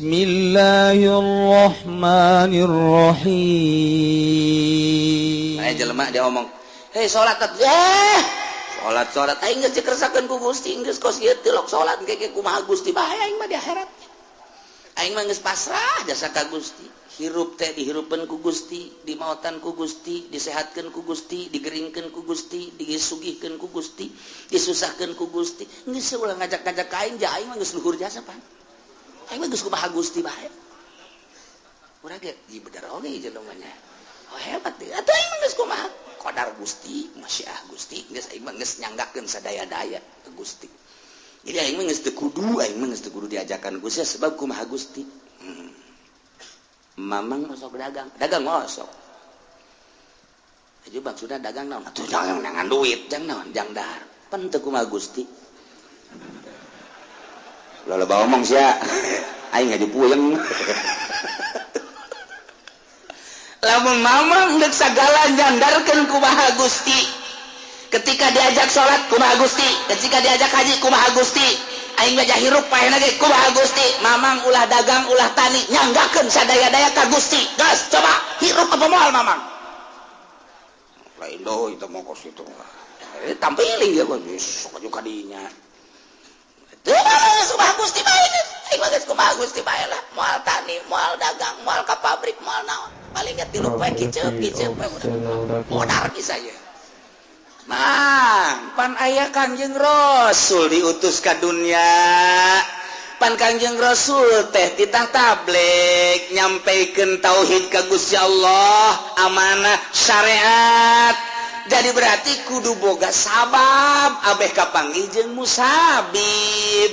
Bismillahirrahmanirrahim. Aya jelema dia ngomong, "Hei salat salat aing geus dikersakeun ku Gusti, geus kos ieu teu lok salat engke kumaha Gusti bae aing mah di akhirat." Aing mah geus pasrah jasa ka Gusti. Hirup teh dihirupeun ku Gusti, dimautan ku Gusti, disehatkeun ku Gusti, digeringkeun ku Gusti, disugihkeun ku Gusti, disusahkeun ku Gusti. Geus ulah ngajak-ngajak ka aing, ja aing mah geus luhur jasa pan. Aing mah geus kumaha Gusti bae. Urang ge ieu bener oge jelema nya. Oh hebat deh. Atuh aing mah geus kumaha qadar Gusti, masyiah Gusti, geus aing mah geus nyanggakeun sadaya-daya ke Gusti. Jadi aing mah geus teu kudu, aing mah geus teu kudu diajakan Gusti sebab kumaha Gusti. Mamang osok dagang, dagang osok. Aju maksudna dagang naon? Atuh dagang nangan duit, jang naon? Jang dahar. Pan teu kumaha Gusti. Loba omong sia. Aing ngaju puyeng. Lamun mamang deuk sagala nyandarkeun kumaha Gusti. Ketika diajak salat kumaha Gusti, ketika diajak haji kumaha Gusti. Aing mah hirup paehna ge kumaha Gusti. Mamang ulah dagang, ulah tani, nyanggakeun sadaya-daya ka Gusti. Gas, coba hirup apa moal mamang? Lain deui teh mah kos kitu. Tampiling ya geus sok ka dinya. Teu kumaha Gusti bae. Aing mah geus kumaha Gusti bae lah. Moal tani, moal dagang, moal ka pabrik, moal naon. Paling ge 3 poe kiceup-kiceup modar bisa ye. Mang, pan aya Kangjeng Rasul diutus ka dunia. Pan Kangjeng Rasul teh titah tabligh nyampaikan tauhid ka Gusti Allah, amanah syariat. Jadi berarti kudu boga sabab abeh kapanggih jeung musabib.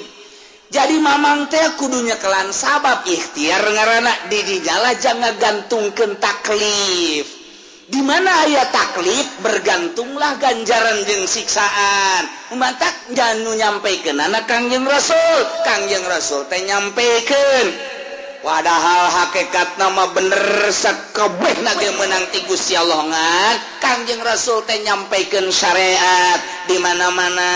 Jadi mamang teh kudu nyekelan sabab ikhtiar ngaranna di dijala jangan gantungkeun taklif. Di mana aya taklif bergantunglah ganjaran jeung siksaan. Matak janu nyampaikeun anak Kangjeng Rasul, Kangjeng Rasul teh nyampaikeun. Padahal hakikatna mah bener sakabehna ge meunang ti Gusti Allah ngan Kangjeng Rasul teh nyampaikeun syariat di mana-mana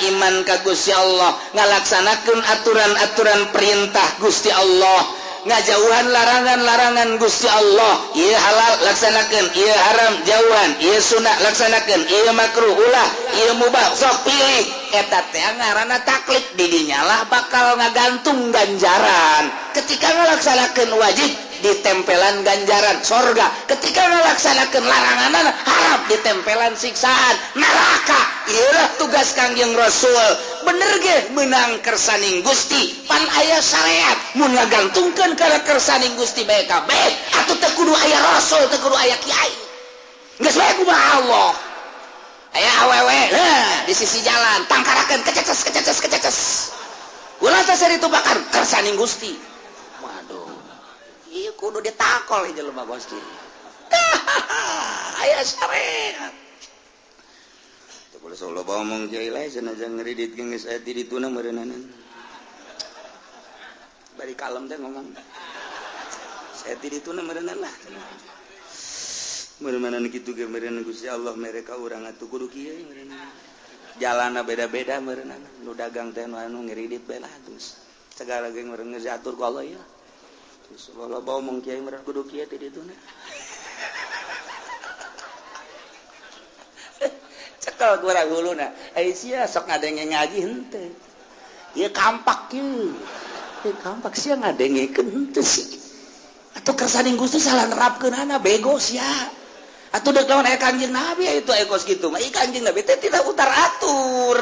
iman ka Gusti Allah, ngalaksanakeun aturan-aturan perintah Gusti Allah, ngajauhan larangan-larangan Gusti Allah. Ieu halal laksanakeun, ieu haram jauhan, ieu sunah laksanakeun, ieu makruh ulah, ieu mubah sok pilih. Eta teh ngaranna taklif, di dinya lah bakal ngagantung ganjaran. Ketika ngalaksanakeun wajib ditempelan ganjaran sorga, ketika ngalaksanakeun larangan haram ditempelan siksaan neraka. Ieulah tugas Kangjeng Rasul. Bener ge meunang kersaning Gusti, pan aya syariat mun ngagantungkeun kana kersaning Gusti bae kabeh atuh teu kudu aya rasul, teu kudu aya kiai. Geus bae kumaha Allah. Aya awewe di sisi jalan tangkarakeun kececes kececes kececes. Ulah teh ditupakan kersaning Gusti. Waduh. Ieu kudu ditakol ieu jelema Gusti. Aya syariat. Teu boleh loba omong kiai lae sanajan ngeridit geus aya di dituna meureunana. Bari kalem teh ngomong. Saya di dituna meureunana lah. Meureunana kitu ge meureun Gusti Allah mere ka urang atuh kudu kieu meureunana. Jalanna beda-beda meureunana. Nu dagang teh nu anu ngeridit bae lah terus. Segala ge meureun geus diatur ku Allah ya. Terus loba omong kiai meureun kudu kieu ti dituna. Cekel ku urang huluna. Ai sia sok ngadenge ngaji henteu. Ieu kampak ieu. Ieu kampak sia ngadengekeun henteu sih. Atuh kersaning Gusti salah nerapkeunana bego sia. Atuh deuk lawan aya Kangjeng Nabi itu aya kos kitu mah. Ieu Kangjeng Nabi teh tidak utar atur.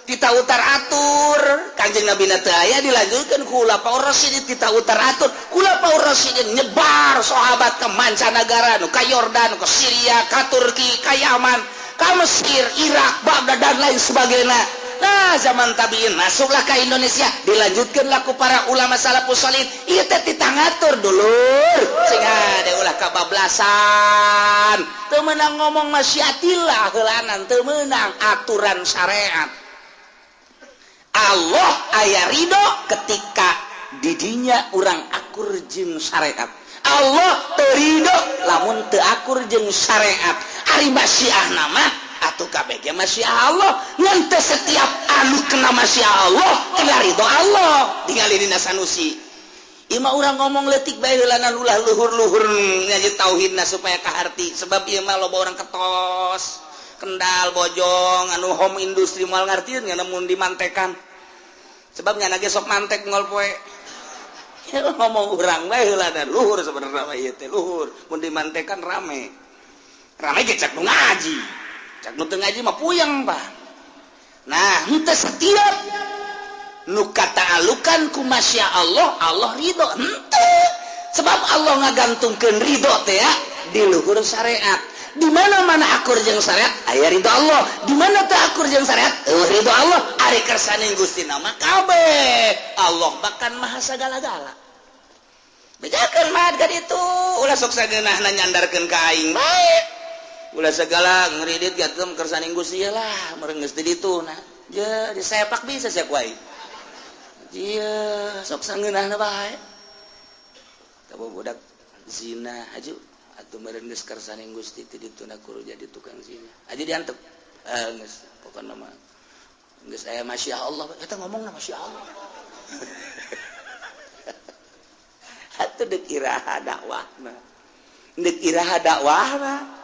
Tita utar atur Kangjeng Nabi na teu aya dilanjutkeun Khulafaur Rasyidin tita utar atur. Khulafaur Rasyidin nyebar sahabat ke mancanagara, nu ka Yordan, ke Syria, ka Turki, ka Yaman, ka Mesir, Irak, Baghdad dan lain sebagainya. Nah, zaman tabiin masuklah ke Indonesia, dilanjutkanlah ku para ulama salafus sholih. Ieu teh tita ngatur dulur, sing ade ulah kabablasan. Teu meunang ngomong masyiatillah heulanan, teu meunang aturan syariat. Allah aya ridho ketika didinya urang akur jeung syariat. Allah teu ridho lamun teu akur jeung syariat. Ari masyiah nama atuh kabeh ge masyiah Allah. Ngan teu setiap Aya nu kena masya Allah, kena ridho Allah. Tinggal dina Sanusi. Ieu mah urang ngomong leutik bae heulanan ulah luhur-luhur ngaji tauhidna supaya kaharti. Sebab ieu mah loba orang ketos, Kendal, Bojong, anu home industri moal ngartieun mun dimantekan. Sebab nyana ge sok mantek ngol poe. Ya, ngomong urang bae heulanan luhur sebenarnya mah ieu teh luhur. Mun dimantekan rame. Rame ge cak nu ngaji. Cak nu teu ngaji mah puyeng, Pak. Nah, henteu setiap nu kataalukan ku masya Allah, Allah ridho. Henteu. Sebab Allah ngagantungkeun ridho teh ya di luhur syariat. Di mana-mana akur jeung syariat aya ridho Allah. Di mana teu akur jeung syariat eueuh ridho Allah. Ari kersaning Gusti mah kabeh. Allah bahkan maha sagala-gala. Bejakeun mah ka ditu, ulah sok sageunahna nyandarkeun ka aing bae. Ulah segala ngridit gatem kersaning Gusti lah, meureun geus di ditu nah. Je disepak bisa sia ku aing. Iya, sok sangeunahna bae. Teu budak zina aju atuh meureun geus kersaning Gusti ti dituna kudu jadi tukang zina. Aja diantep. Geus pokona mah geus aya masya Allah, eta ngomongna masya Allah. Atuh deuk iraha dakwahna. Deuk iraha dakwahna.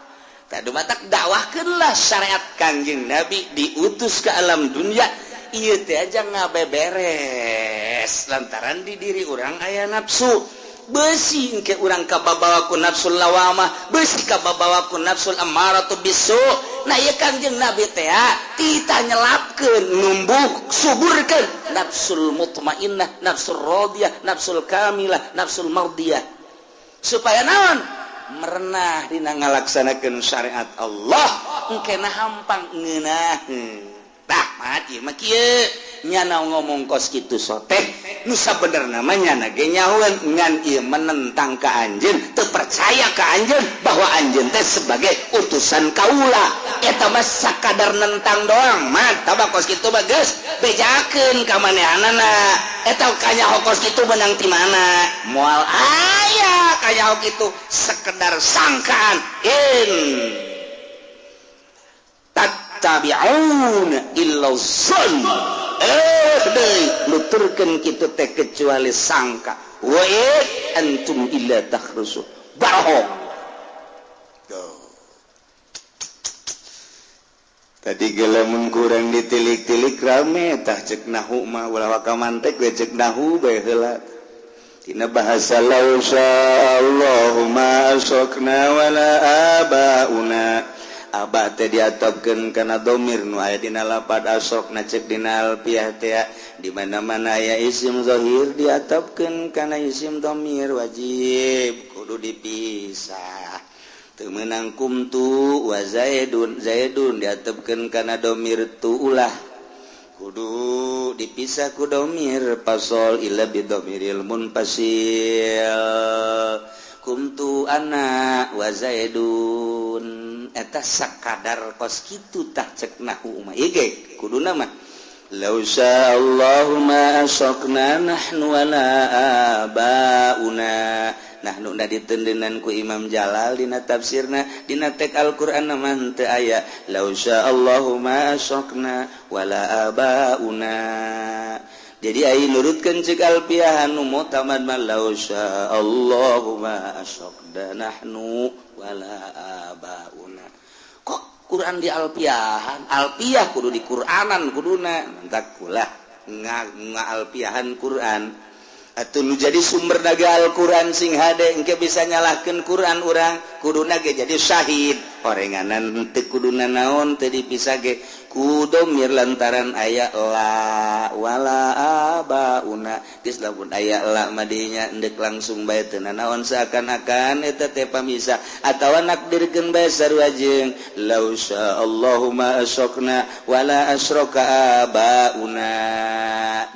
Tadu matak dakwahkeunlah syariat Kangjeng Nabi diutus ke alam dunia. Ieu teh aja ngabeberes lantaran di diri urang aya nafsu. Beusi engke urang kababawa ku nafsul lawamah, beusi kababawa ku nafsul amaratu bisu. Nah ieu Kangjeng Nabi teh tita nyelapkeun, numbuh suburkeun nafsul mutmainnah, nafsul radiyah, nafsul kamilah, nafsul mardiyah. Supaya naon? Merenah dina ngalaksanakeun syariat Allah, engke na hampang ngeunaheun. Tah mati mah kieu nyana ngomong kos kitu soteh nu sabenerna mah nyana ge nyahoeun ngan ieu menentang ka anjeun, teu percaya ka anjeun bahwa anjeun teh sebagai utusan kaula. Eta mah sakadar nentang doang mah tah kos kitu mah geus bejakeun ka manehanana. Eta kanyaho kos kitu menang ti mana? Moal aya kanyaho kitu sekedar sangkaan in tabi'un illa zon deui nuturkeun kitu teh kecuali sangka wa antum illa takhrusu bohong. Tadi gelamun kurang ditilik-tilik rame tah cek nahu mah ulah waka mantek we cek nahu bae heula tina bahasa law sya'allahu ma asrakna wala abauna. Abah teh diatopkeun kana domir nu aya dina lapad asrokna cek dina alfiah teh di mana-mana aya isim zahir diatopkeun kana isim domir wajib kudu dipisah. Teu meunang kumtu wa zaidun, zaidun diatopkeun kana domir tu ulah kudu dipisah ku domir pasol illa bidomiril munfasil. Kumtu ana wa zaidun eta sakadar kos kitu tah cek nahu mah ieu ge kuduna mah law sya'allahu ma asrakna nahnu wala abauna. Nahnu na ditendenan ku Imam Jalal dina tafsirna dina tek Al-Qur'an mah teu aya law sya'allahu ma asrakna wala abauna. Jadi ai nurutkeun cek alfiah anu mutamad mah law sya'allahu ma asrakna nahnu wala abauna. Kok Quran di alfiahan? Alfiah kudu di Quranan kuduna. Mantak kulah nga alfiahan Quran. Atuh nu jadi sumber naga Al-Quran sing hade engke bisa nyalahkeun Quran urang kuduna ge jadi syahid. Orenganan teu kuduna naon teu dipisah ge ku domir lantaran aya la wala abauna. Geus lamun aya la madinya endek langsung bae teu nanaon seakan-akan eta teh pamisa atawa nakdirkeun bae sarua jeung law sya'allahu ma asrakna wala asraka abauna.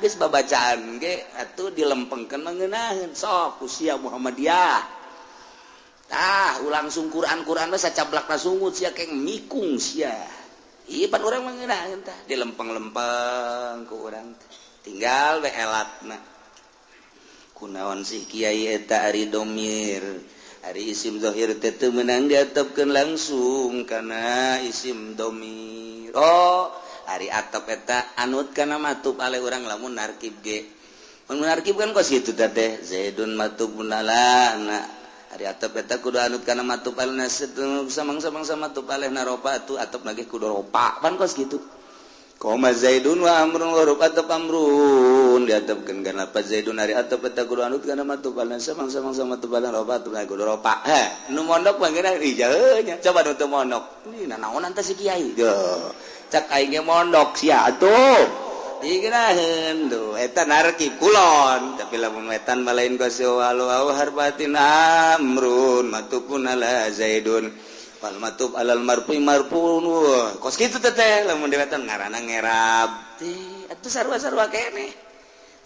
Geus babacaan ge atuh dilempengkeun mangeunaheun sok ku sia Muhammadiyah. Tah langsung Quran-Quran mah sacablakna sungut sia keng mikung sia. Ieu pan urang mangeunaheun tah dilempeng-lempeng ku urang teh. Tinggal we elatna. Kunaon sih kiai eta ari domir, ari isim zahir teh teu meunang diatepkeun langsung kana isim domir. Oh, Ari atop eta anut kana matub aleh urang lamun narkib ge. Mun narkib kan kos kitu teh Zaidun matubun ala na ari atop eta kudu anut kana matub aleh samang-samang sama matub aleh na ropa atuh atop lagi kudu ropa pan kos kitu. Koma Zaidun wa amrun wa huruf atop amrun diatopkeun kana apa Zaidun ari atop eta kudu anut kana matub aleh samang-samang sama matub aleh ropa atuh kudu ropa. Heh nu mondok mah geuna ijauh nya coba nu teu mondok. Ini nanaonan teh si kiai. Duh cak aing ge mondok sia atuh. Digeunaheun tuh eta narkib kulon tapi lamun wetan mah lain kos walu au harbatin amrun matubun ala Zaidun wal matub alal marfu marfuun kos kitu teh lamun diwetan ngaranna ngerab teh atuh sarua-sarua keneh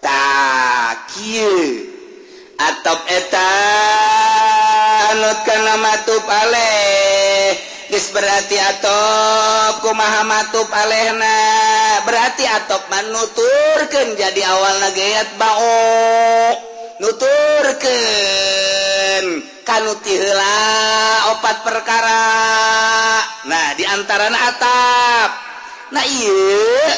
tah kieu atop eta anut kana matub aleh geus berarti atop kumaha matub alehna berarti atop manuturkeun jadi awalna geat bao nuturkeun kanu ti heula opat perkara. Nah di antarana atap. Nah ieu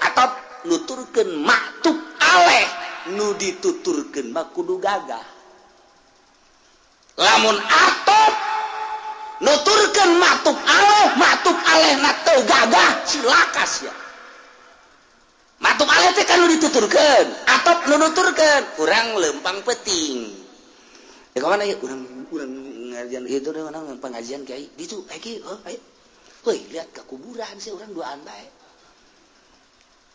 atop nuturkeun maktub aleh nu dituturkeun mah kudu gagah. Lamun atop nuturkeun maktub aleh na teu gagah cilaka sia. Maktub aleh teh kan nu dituturkeun, atop nu nuturkeun urang lempang peuting. Ya kawan ayo urang ngajian itu deh urang pengajian kiai ditu kiai oh ayo. Woi lihat ke kuburan sih urang duaan bae.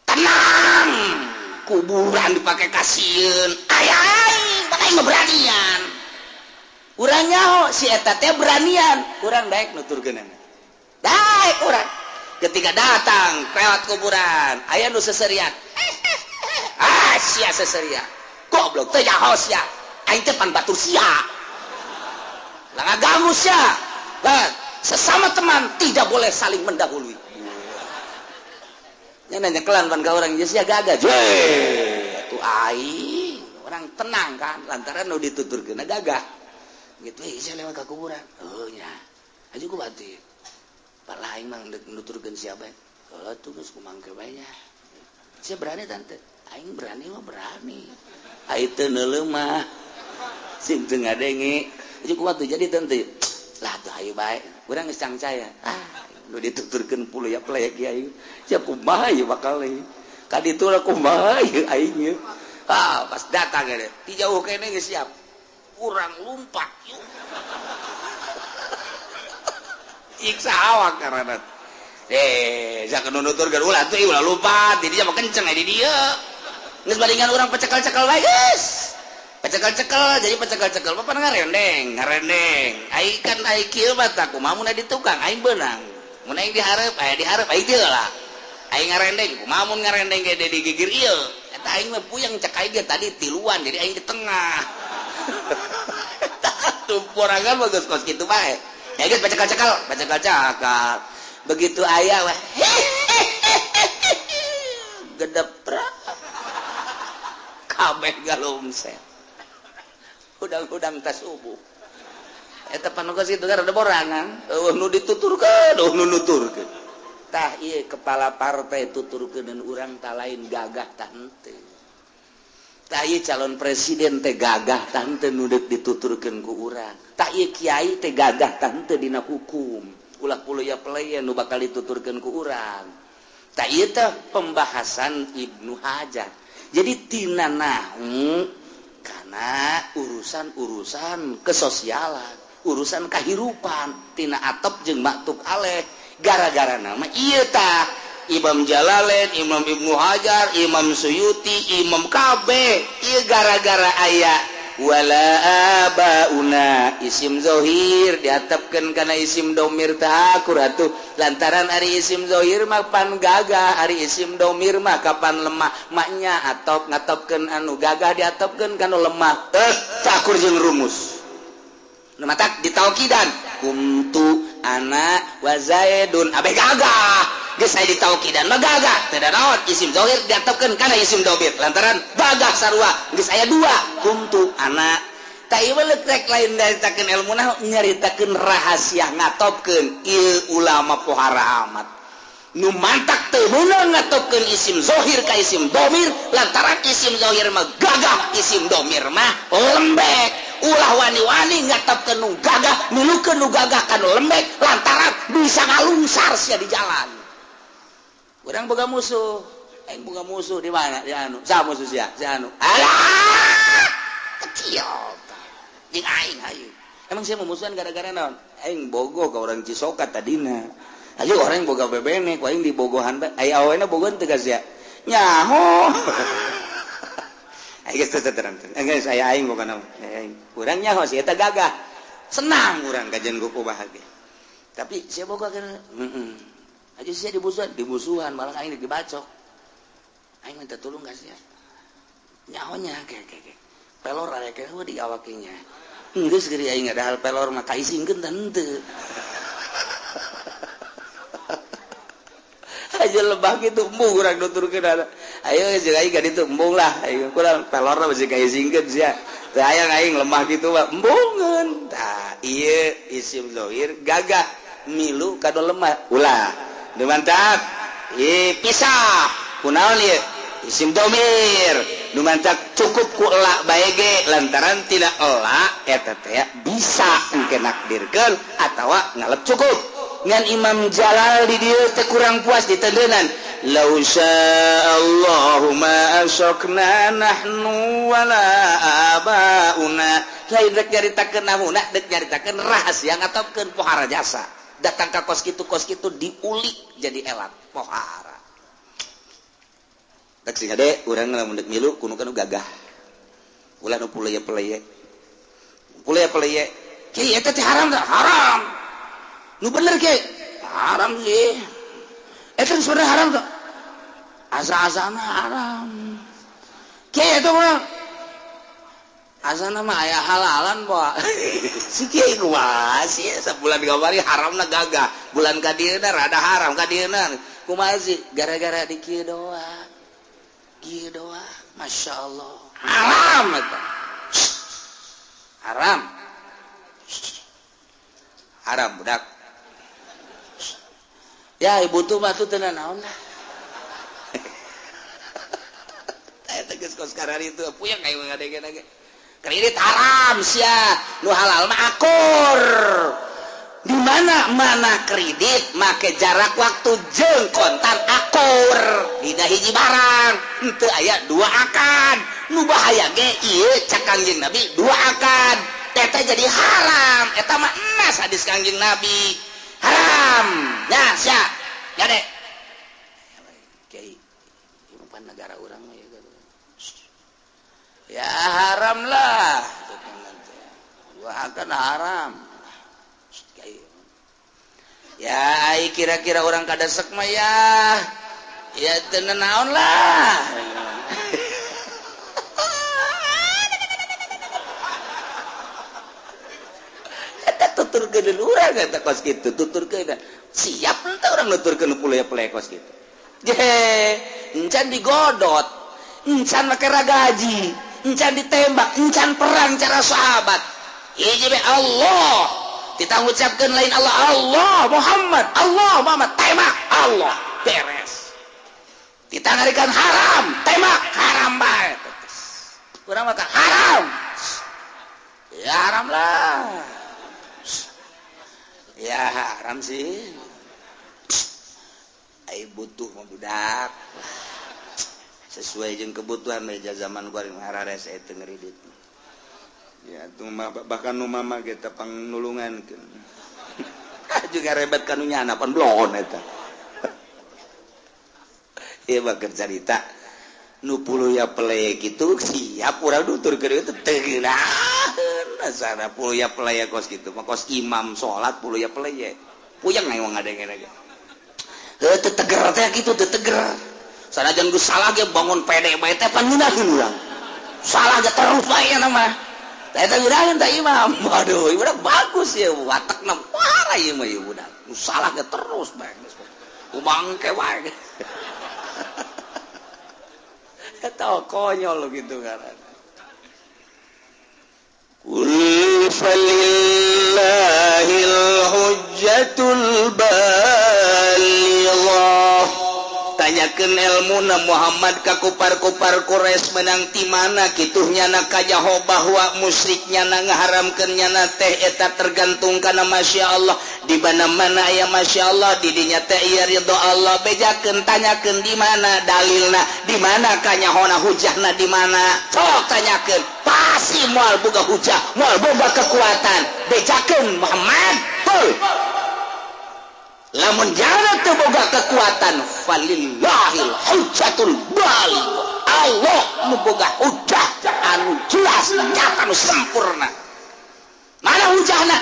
Tenang. Kuburan dipakai kasieun. Aya aing bakal mah beranian. Urang nyaho si eta teh beranian, urang daek nuturkeunana. Daek urang. Ketika datang lewat kuburan, aya nu seserian. Ah sia seserian. Goblok teh nyaho sia. Aing teh pan batur sia. Lah ngaganggu sia. Lah sesama teman tidak boleh saling mendahului. Nya nanya kelan pan ka urang sia gagah. Atuh aing orang tenang kan lantaran nu dituturkeunna gagah. Gitu eh sia lewat ka kuburan. Oh nya. Aju ku batin. Pak lain mah nuturkeun sia bae. Heuh tuh geus kumangke bae nya. Sia berani tante. Aing berani mah berani. Aing teu neuleuh mah. Sing teu ngadenge. Aju ku batu jadi tante. Lah tuh ayo bae. Urang geus cangcaya. Ah nu dituturkeun puluh ya plek kiai. Sia kumaha ieu bakal ieu. Ka ditu lah kumaha ieu aing ieu. Ah pas datang ge ti jauh kene geus siap. Urang lumpat yuk. Iksa awak karena jangan nuturkeun ulah tuh ulah lumpat di dia mah kenceng di dieu. Geus balingan urang pecekel-cekel bae geus. Pecekel-cekel jadi pecekel-cekel mah pan ngarendeng, ngarendeng. Aing kan aing kieu mah tah kumaha mun di tukang aing beunang. Mun aing dihareup aya dihareup aing dieu lah. Aing ngarendeng kumaha mun ngarendeng ge di gigir ieu. Eta aing mah puyeng cek aing ge tadi tiluan jadi aing di tengah. Tuh porangan bagus kos kitu bae. Ya geus pecekel-cekel, pecekel-cekel. Begitu aya weh gedeprak. Kabeh galumset. Udang-udang tas subuh. Eta panungkos kitu kan ada borangan. Eueuh nu dituturkeun, eueuh nu nuturkeun. Tah ieu kepala partai tuturkeun urang ta lain gagah tah henteu. Tah ieu calon presiden teh gagah tah henteu nu deuk dituturkeun ku urang. Tah ieu kiai teh gagah tah henteu dina hukum. Ulah puluya peleyen nu bakal dituturkeun ku urang. Tah ieu teh pembahasan Ibnu Hajar. Jadi tina nahwu kana urusan-urusan kesosialan, urusan kahirupan tina atop jeung maktub aleh. Gara-gara nama ieu tah Imam Jalalain, Imam Ibnu Hajar, Imam Suyuti, Imam KB ieu gara-gara aya wala abauna isim zohir diatepkeun kana isim domir takur atuh lantaran ari isim zohir mah pan gagah, ari isim domir mah kapan lemah maknya atop ngatopkeun anu gagah diatepkeun kana lemah takur jeung rumus nu matak ditaukidan kumtu ana wa zaidun abe gagah geus aya ditaukidan mah gagah teu naon isim zohir diatepkeun kana isim domir lantaran gagah sarua geus aya dua kumtu ana tah ieu rek lain nyaritakeun ilmuna nyaritakeun rahasia ngatopkeun ieu ulama pohara amat. Nu mantak teu meunang ngatopkeun isim zahir ka isim domir lantaran isim zahir mah gagah, isim domir mah lembek. Ulah wani-wani ngatopkeun nu gagah milukeun nu gagah ka nu lembek lantaran bisa ngalungsar sia di jalan. Urang boga musuh, aing boga musuh di mana? Di anu. Sa musuh sia? Si anu. Alah, kecil. Jeung aing hayu. Emang sia mumusuhan gara-gara naon? Aing bogoh ka urang Cisoka tadina. Ayo orang boga bebene, ku aing dibogohan bae. Aya awena bogohan teu ka sia? Nyaho. Aing geus teu terang. Geus aya aing boga naon? Aing. Urang nyaho si eta gagah. Senang urang kajian goku bahagia. Tapi sia boga kana. Heeh. Aja sia dibusuhan, dibusuhan malah aing dibacok. Aing minta tolong ka sia. Nyahonya ke. Pelor aya ke di awaknya. Geus geuri aing ada hal pelor mah kaisingkeun tah henteu. Aja lebah gitu embung urang nuturkeun ayo jeung aing ka ditu embung lah aing kurang pelorna bisi kaisingkeun sia teu hayang aing lemah kitu mah embungeun tah ieu isim zahir gagah milu ka nu lemah ulah nu mantap ieu pisah kunaon ieu isim domir nu mantap cukup ku elak bae ge lantaran tidak elak eta teh bisa engke nakdirkeun atawa ngalep cukup. Ngan Imam Jalal di dieu teh kurang puas ditendenan law sya'allahu ma asyakna nahnu wala abauna lain rek nyaritakeun nahuna dek nyaritakeun rahasia ngatopkeun pohara jasa datang ka kos kitu diulik jadi elat pohara tak sing ade urang lamun dek milu kudu kanu gagah ulah nu puleye-peleye puleye-peleye kieu eta teh haram teh haram. Nu bener ke? Haram sih. Eta sebenarnya haram tuh. Asa-asana haram. Ke eta mah. Asana mah aya halalan boa. Si kieu kumaha sih sabulan kamari haramna gagah. Bulan ka dieuna rada haram ka dieuna. Kumaha sih gara-gara di kieu doang. Kieu doang. Masya Allah. Haram eta. Haram. Haram budak. Ya ibu tuh mah tuh tenan naon lah. Eta geus kos karari itu puyeng aing ngadege-dege. Kredit haram sia, nu halal mah akur. Di mana mana kredit make jarak waktu jeung kontan akur. Dina hiji barang henteu aya dua akad. Nu bahaya ge ieu cak Kangjeng Nabi dua akad. Eta jadi haram. Eta mah emas hadis Kangjeng Nabi. Haram. Ya, sia. Ya dek. Kiai, ieu pan negara urang mah ya. Ya haram lah. Dua akan haram. Kiai. Ya, ai kira-kira orang kadesek mah ya. Ya teu naon lah. Tuturkeun urang eta kos kitu tuturkeun siap henteu urang nuturkeun pulaya-pulaya kos kitu je encan digodot encan make ragaji encan ditembak encan perang cara sahabat hiji be Allah kita ngucapkeun lain Allah Allah Muhammad Allah Muhammad tembak Allah beres kita ngarikan haram tembak haram bae urang mah haram ya haram lah. Ya haram sih. Ai butuh mah budak. Sesuai jeung kebutuhan meja zaman kuring harares eta ngeridit. Ya tuh bahkan nu mama ge teh pangnulungankeun. Juga rebet ka nu nyana pan blon eta. Ieu mah keur carita nu puluya peleye kitu siap urang nuturkeun itu teu geunaheun. Asana puluya peleye kos kitu mah kos imam salat puluya peleye. Puyeng aing ngadengena ge. Heuh teu teger teh kitu teu teger. Sanajan geus salah ge bangun pede bae teh pan ngeunaheun urang. Salah ge terus bae nya mah. Tah eta ngeunaheun tah imam. Waduh, ieu budak bagus ya watakna parah ieu mah ieu budak. Nu salah ge terus bae geus. Kubangke wae. Eta konyol gitu ngaranna. Qul falillahil hujjatul balighah. Bejakeun ilmuna Muhammad ka kupar-kupar Quraisy menang ti mana kitu nyana kajaho bahwa musyrik nyana ngaharamkeun nyana teh eta tergantung kana Masya Allah. Di mana-mana aya Masya Allah di dinya teh ieu ridho Allah. Bejakeun tanyakeun di mana dalilna, di mana kanyahona hujahna di mana. Sok tanyakeun pasti moal boga hujah, moal boga kekuatan. Bejakeun Muhammad tul. Lamun jana teu boga kekuatan falillahil hujjatul baligh. Allah nu boga hujah anu jelas nyata nu sempurna. Mana hujahna?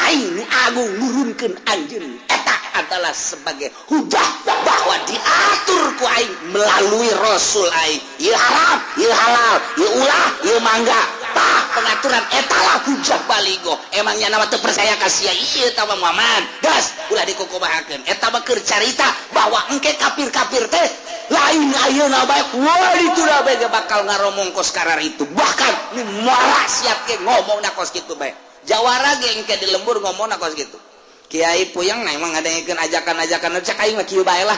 Aing nu agung nurunkeun anjeun eta adalah sebagai hujah bahwa diatur ku aing melalui rasul aing. Ieu haram, ieu halal, ieu ulah, ieu mangga. Tah pengaturan etalah hujah baligo. Emangnya nama teu percaya ka sia ieu tah Muhammad. Gas ulah dikukumahakeun. Eta mah keur carita bahwa engke kafir-kafir teh lain ayeuna bae wah ditu bae bakal ngaromong kos karar itu. Bahkan nu moal siap ge ngomongna kos kitu bae. Jawara ge engke di lembur ngomongna kos kitu. Kiai puyeng nah emang ngadengkeun ajakan-ajakan cek aing mah kieu bae lah.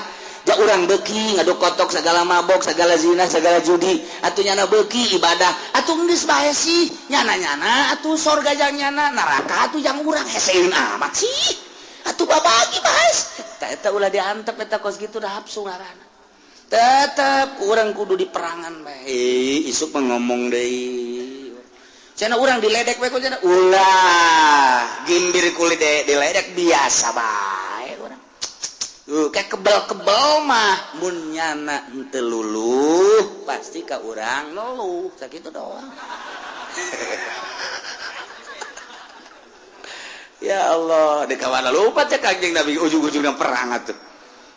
Ja urang beuki ngadu kotok segala mabok segala zina segala judi atuh nyana beuki ibadah atuh geus bae sih nyana-nyana atuh sorga jang nyana neraka atuh jang urang heseun amat sih atuh babagi bae tah eta ulah diantep eta kos kitu da hapsu ngaranna tetep urang kudu diperangan bae isuk mah ngomong deui cenah urang diledek bae ku cenah ulah gimbir kulit diledek biasa bae urang. Kayak kebel-kebel mah mun nyana henteu luluh pasti ka urang ngeluh sakitu doang. Ya Allah, di kawana lupa cek Kangjeng Nabi ujung-ujungna perang atuh.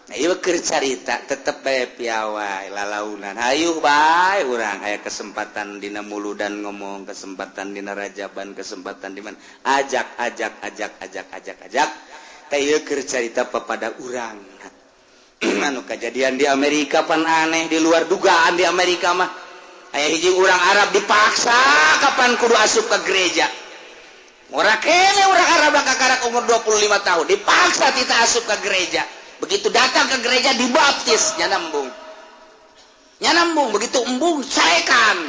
Nah, ieu keur carita tetep bae piawai lalaunan. Hayuh bae urang aya kesempatan dina muludan ngomong, kesempatan dina rajaban, kesempatan di mana ajak ajak ajak ajak ajak ajak. Teh keur carita papada urang. Anu kejadian di Amerika pan aneh, di luar dugaan di Amerika mah. Aya hiji urang Arab dipaksa kapan kudu asup ke gereja. Ora kene urang Arab kakarak umur 25 tahun dipaksa tita asup ke gereja. Begitu datang ke gereja dibaptis, nyana embung. Nyana embung, begitu embung caekan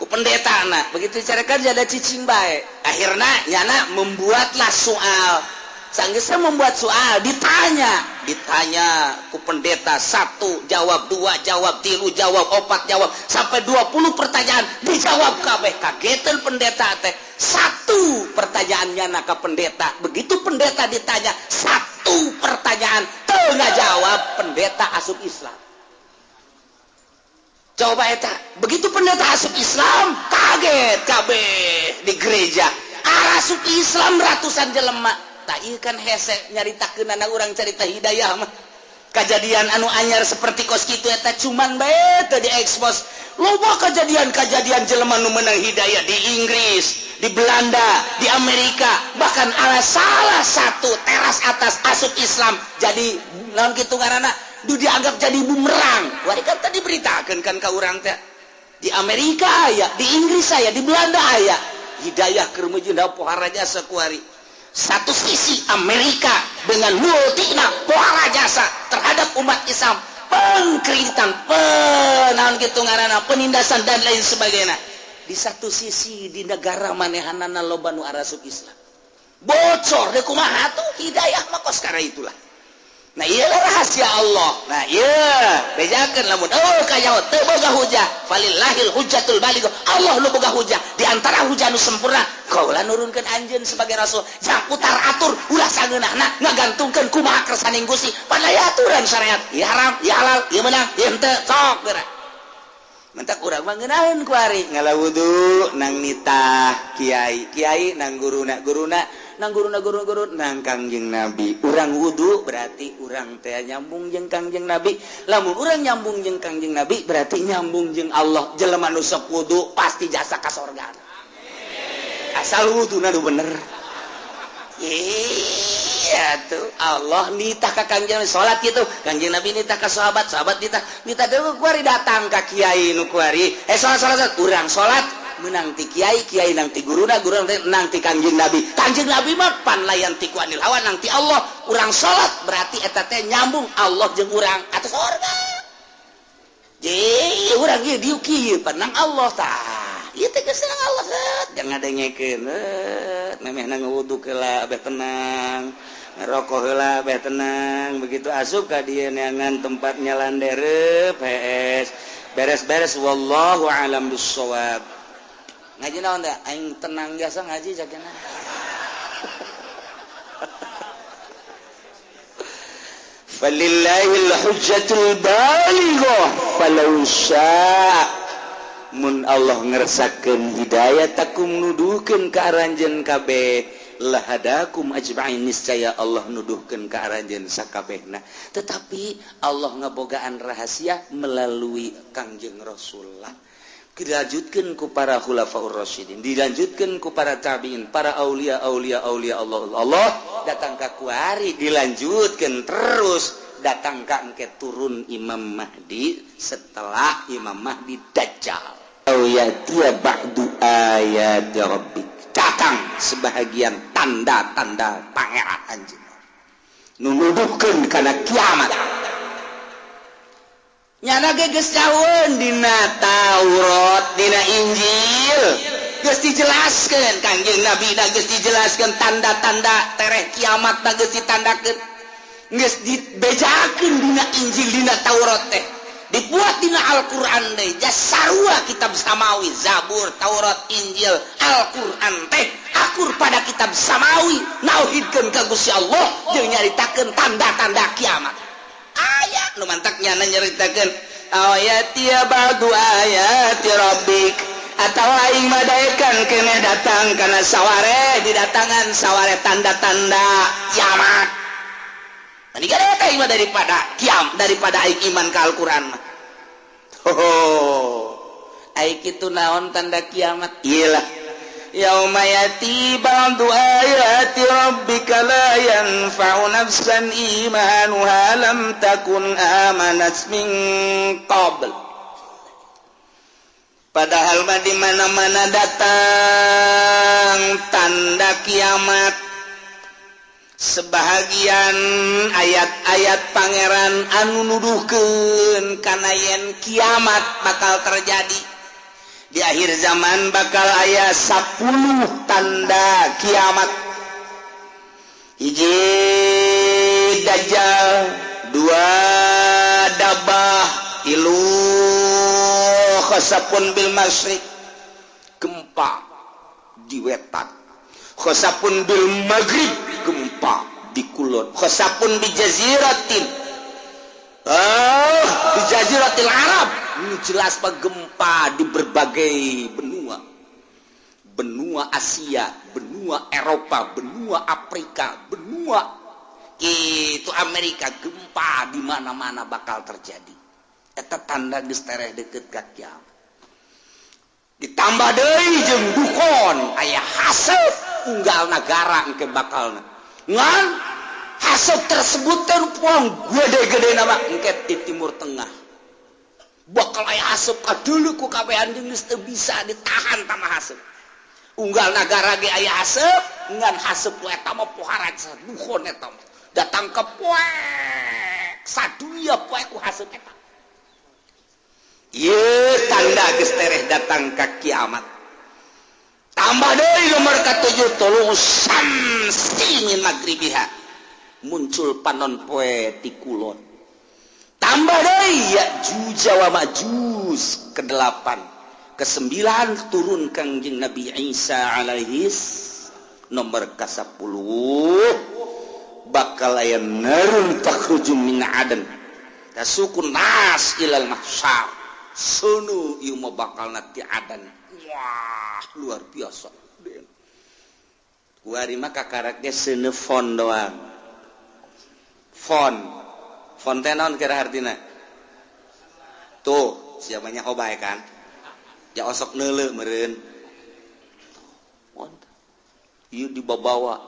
ku pendeta na. Begitu caekan jadi cicing bae. Akhirna nyana membuatlah soal. Sanggeusna membuat soal, ditanya ku pendeta 1 jawab 2 jawab 3 jawab 4 jawab sampai 20 pertanyaan dijawab kabeh. Kageteun pendeta teh. 1 pertanyaannya na ka pendeta. Begitu pendeta ditanya 1 pertanyaan teu ngajawab, pendeta asup Islam. Coba eta, begitu pendeta asup Islam kaget kabeh di gereja. Asup Islam ratusan jelema. Tak ieu kan hese nyaritakeun anak urang carita hidayah mah. Kajadian anu anyar seperti kos kitu eta cuman bae teu diekspos. Loba kejadian-kejadian jelema nu meunang hidayah di Inggris, di Belanda, di Amerika, bahkan ala salah satu teras atas asup Islam jadi naon kitu ngaranna du dianggap jadi bumerang. Wari kan tadi beritakeun kan ka urang teh. Di Amerika aya, di Inggris aya, di Belanda aya. Hidayah keur meujeuh pohara jasa kuari. Satu sisi Amerika dengan multina pohara jasa terhadap umat Islam, pengkreditan, penaon kitu ngaranna, penindasan dan lain sebagainya. Di satu sisi di negara manehanana loba nu arasup Islam. Bocor deui kumaha tuh hidayah mah kos karena itulah. Nah ieu rahasia Allah. Nah ieu bejakeun lamun oh kayaho teu boga hujah, falillahil hujjatul baligh. Allah nu boga hujah. Di antara hujah nu sempurna, kaula nurunkeun anjeun sebagai rasul. Jang putar atur ulah sangeunahna ngagantungkeun kumaha kersaning Gusti. Padahal aturan syariat, ieu haram, ieu halal, ieu meunang, ieu henteu, sok geura. Mentak urang mah ngeunaheun ku ari ngala wudu nang nitah kiai, kiai nang guruna, guruna nang guruna guru-guru nang Kangjeng Nabi. Urang wudu berarti urang teh nyambung jeung Kangjeng Nabi. Lamun urang nyambung jeung Kangjeng Nabi berarti nyambung jeung Allah. Jelema nu sok wudu pasti jasa ka sorga. Asal wuduna nu bener. Iya tuh Allah nitah ka Kangjeng Nabi salat kitu. Kangjeng Nabi nitah ka sahabat, sahabat nitah nitah deui kuari datang ka kiai nu kuari. Salat salat urang salat menang ti kiai, kiai nang ti guruna, guruna nang ti Kangjeng Nabi. Kangjeng Nabi mah pan layan ti ku anil hawa nang ti Allah. Urang salat berarti eta teh nyambung Allah jeung urang atas sorga. Ye urang ieu dieu kieu panang Allah tah. Ieu teh geus nang Allah jangan ngadengekeun. Memehna ngawudu heula beh tenang. Ngerokok heula beh tenang. Begitu asup ka dieu neangan tempat nyalandere PS. Beres-beres wallahu alam bissawab. Ngaji naon teh? Aing tenang jasa ngaji jakena. Falillahil hujjatul balighah falau syaa mun Allah ngersakeun hidayah takum nuduhkeun ka aranjeun kabeh lahadakum ajma'in niscaya Allah nuduhkeun ka aranjeun sakabehna. Tetapi Allah ngabogaan rahasia melalui Kangjeng Rasulullah, dilanjutkeun ku para khulafaur rasyidin, dilanjutkeun ku para tabi'in, para aulia aulia aulia Allah Allah datang ka kuari, dilanjutkeun terus datang ka engke turun Imam Mahdi. Setelah Imam Mahdi Dajjal, ayat ba'du ayat rabbik, datang sebahagian tanda-tanda pangeran anjeun nu nuduhkeun kana kiamat. Nyana ge geus caweun dina Taurat, dina Injil geus dijelaskeun, Kangjeng Nabi da geus dijelaskeun tanda-tanda tereh kiamat da geus ditandakeun, geus dibejakeun dina Injil dina Taurat teh, dibuat dina Al-Qur'an teh jas sarua kitab samawi, Zabur, Taurat, Injil, Al-Qur'an teh akur pada kitab samawi, nauhidkeun ka Gusti Allah jeung nyaritakeun tanda-tanda kiamat. Ayat nu mantaknya nyaritakeun ayati ba'du ayati rabbik atawa aing madaekan keneh datang kana saware, didatangan saware tanda-tanda kiamat. Mani gede teh mah daripada kiam daripada aing iman ka Al-Qur'an mah. Oh, aing kitu naon tanda kiamat? Iyalah yauma yati ba'du ayati rabbika la yanfa'u nafsan imanuha lam takun amanat min qabl. Padahal mah di mana-mana datang tanda kiamat, sebahagian ayat-ayat pangeran anu nuduhkeun kana yen kiamat bakal terjadi. Di akhir zaman bakal aya 10 tanda kiamat. Hiji Dajjal, 2 dabah, 3 khasapun bil masyriq, gempa di wetan, khasapun bil maghrib, gempa di kulon, khasapun bi jaziratin, di jaziratil Arab. Ini jelas pak gempa di berbagai benua, benua Asia, benua Eropa, benua Afrika, benua itu Amerika, gempa di mana-mana bakal terjadi. Eta tanda geus tereh deukeut ka kiamat. Ditambah deui jeung dukon aya haseup unggal nagara engke bakalna. Ngan haseup tersebut teh pong gede-gede nama engke di Timur Tengah. Bakal aya haseup kadulu ku kabehan jeung geus teu bisa ditahan tama haseup. Unggal nagara ge aya haseup, ngan haseup ku eta mah pohara dukon eta mah. Datang ke poek sadunya poek ku haseup eta. Ieu tanda geus tereh datang ka kiamat. Tambah deui nomor ka-7 tolong samsi min magribiha, muncul panon poe ti kulon. Tambah deui Ya'juj wa Ma'juj ke-8, ke-9 turun Kangjeng Nabi Isa alaihis, nomor ka-10 bakal aya narun takhruju min adan tasukun nas ilal mahsyar. Sunu ieu mah bakalna ti adan. Wah, luar biasa. Kuari mah kakarak ge seuneu fon doang. Fon. Fon teh naon kira hartina? Tuh, siapanya hobae kan? Ya osok neuleuh meureun. Ieu dibabawa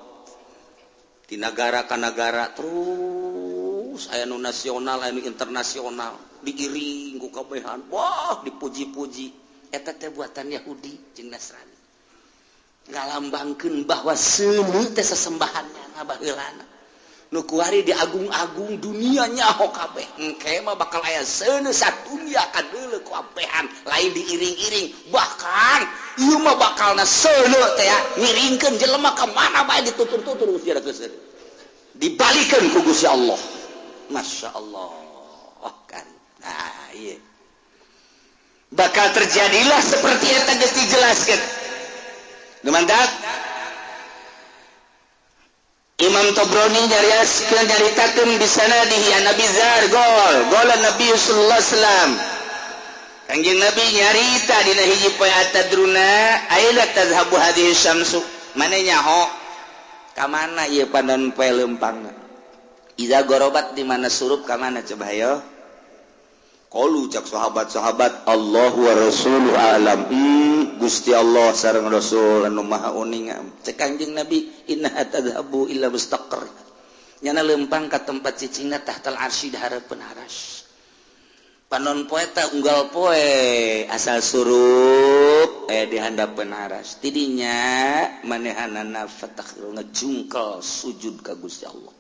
di nagara ka nagara terus aya nu nasional, aya nu internasional, diiring ku kabehan. Wah, dipuji-puji. Eta teh buatan Yahudi jeung Nasrani. Ngalambangkeun bahwa seuneu teh sesembahannya baheulana. Nu kuari di agung-agung dunia nyaho kabeh. Engke mah bakal aya seuneu sadunya kadeuleu ku abehan, lain diiring-iring. Bahkan ieu mah bakalna seuneu teh ngiringkeun jelema ka mana bae ditutur-tutur Gusti Allah. Dibalikeun ku Gusti Allah. Masya Allah kan. Nah, iya. Bakal terjadilah seperti eta geus dijelaskeun. Nu mantap. Imam Tobroni nyariaskeun nyaritakeun di sanadihi an Nabi Zar gol gol Nabi sallallahu alaihi wasallam. Kanjeng Nabi nyarita dina hiji poe atadruna aila tazhabu hadhihi syamsu. Mane nyaho ka mana ieu panon poe leumpangna? Iza gorobat di mana surup ka mana coba hayo? Qalu cak sahabat-sahabat Allahu wa rasuluhu alam. Gusti Allah sareng Rasul anu maha uninga. Cek Kanjeng Nabi innaha tadhabu illa mustaqar. Nyana leumpang ka tempat cicingna tahtal arsy di hareupeun aras. Panon poe teh unggal poe asal surup aya di handapeun aras. Tidinya manehanana fatakhiru ngejungkel sujud ka Gusti Allah.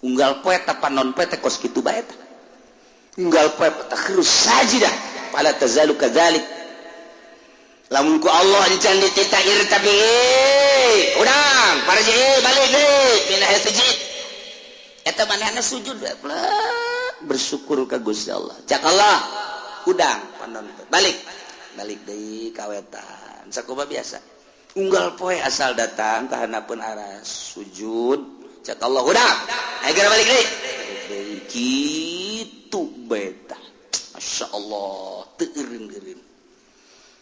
Unggal poe teh panon poe teh kos kitu bae teh. Unggal poe fatakhiru sajidah fala tazalu kadzalik. Lamun ku Allah encan dititah irtabi udang parji balik deui pindah sujud. Eta manehna sujud bersyukur ka Gusti Allah. Cak Allah udang panon balik balik deui ka wetan. Sakumaha biasa. Unggal poe asal datang ka handapeun aras sujud. Cak Allah udang ayo geura balik deui. Balik deui kitu beta. Masya Allah teu eureun-eureun.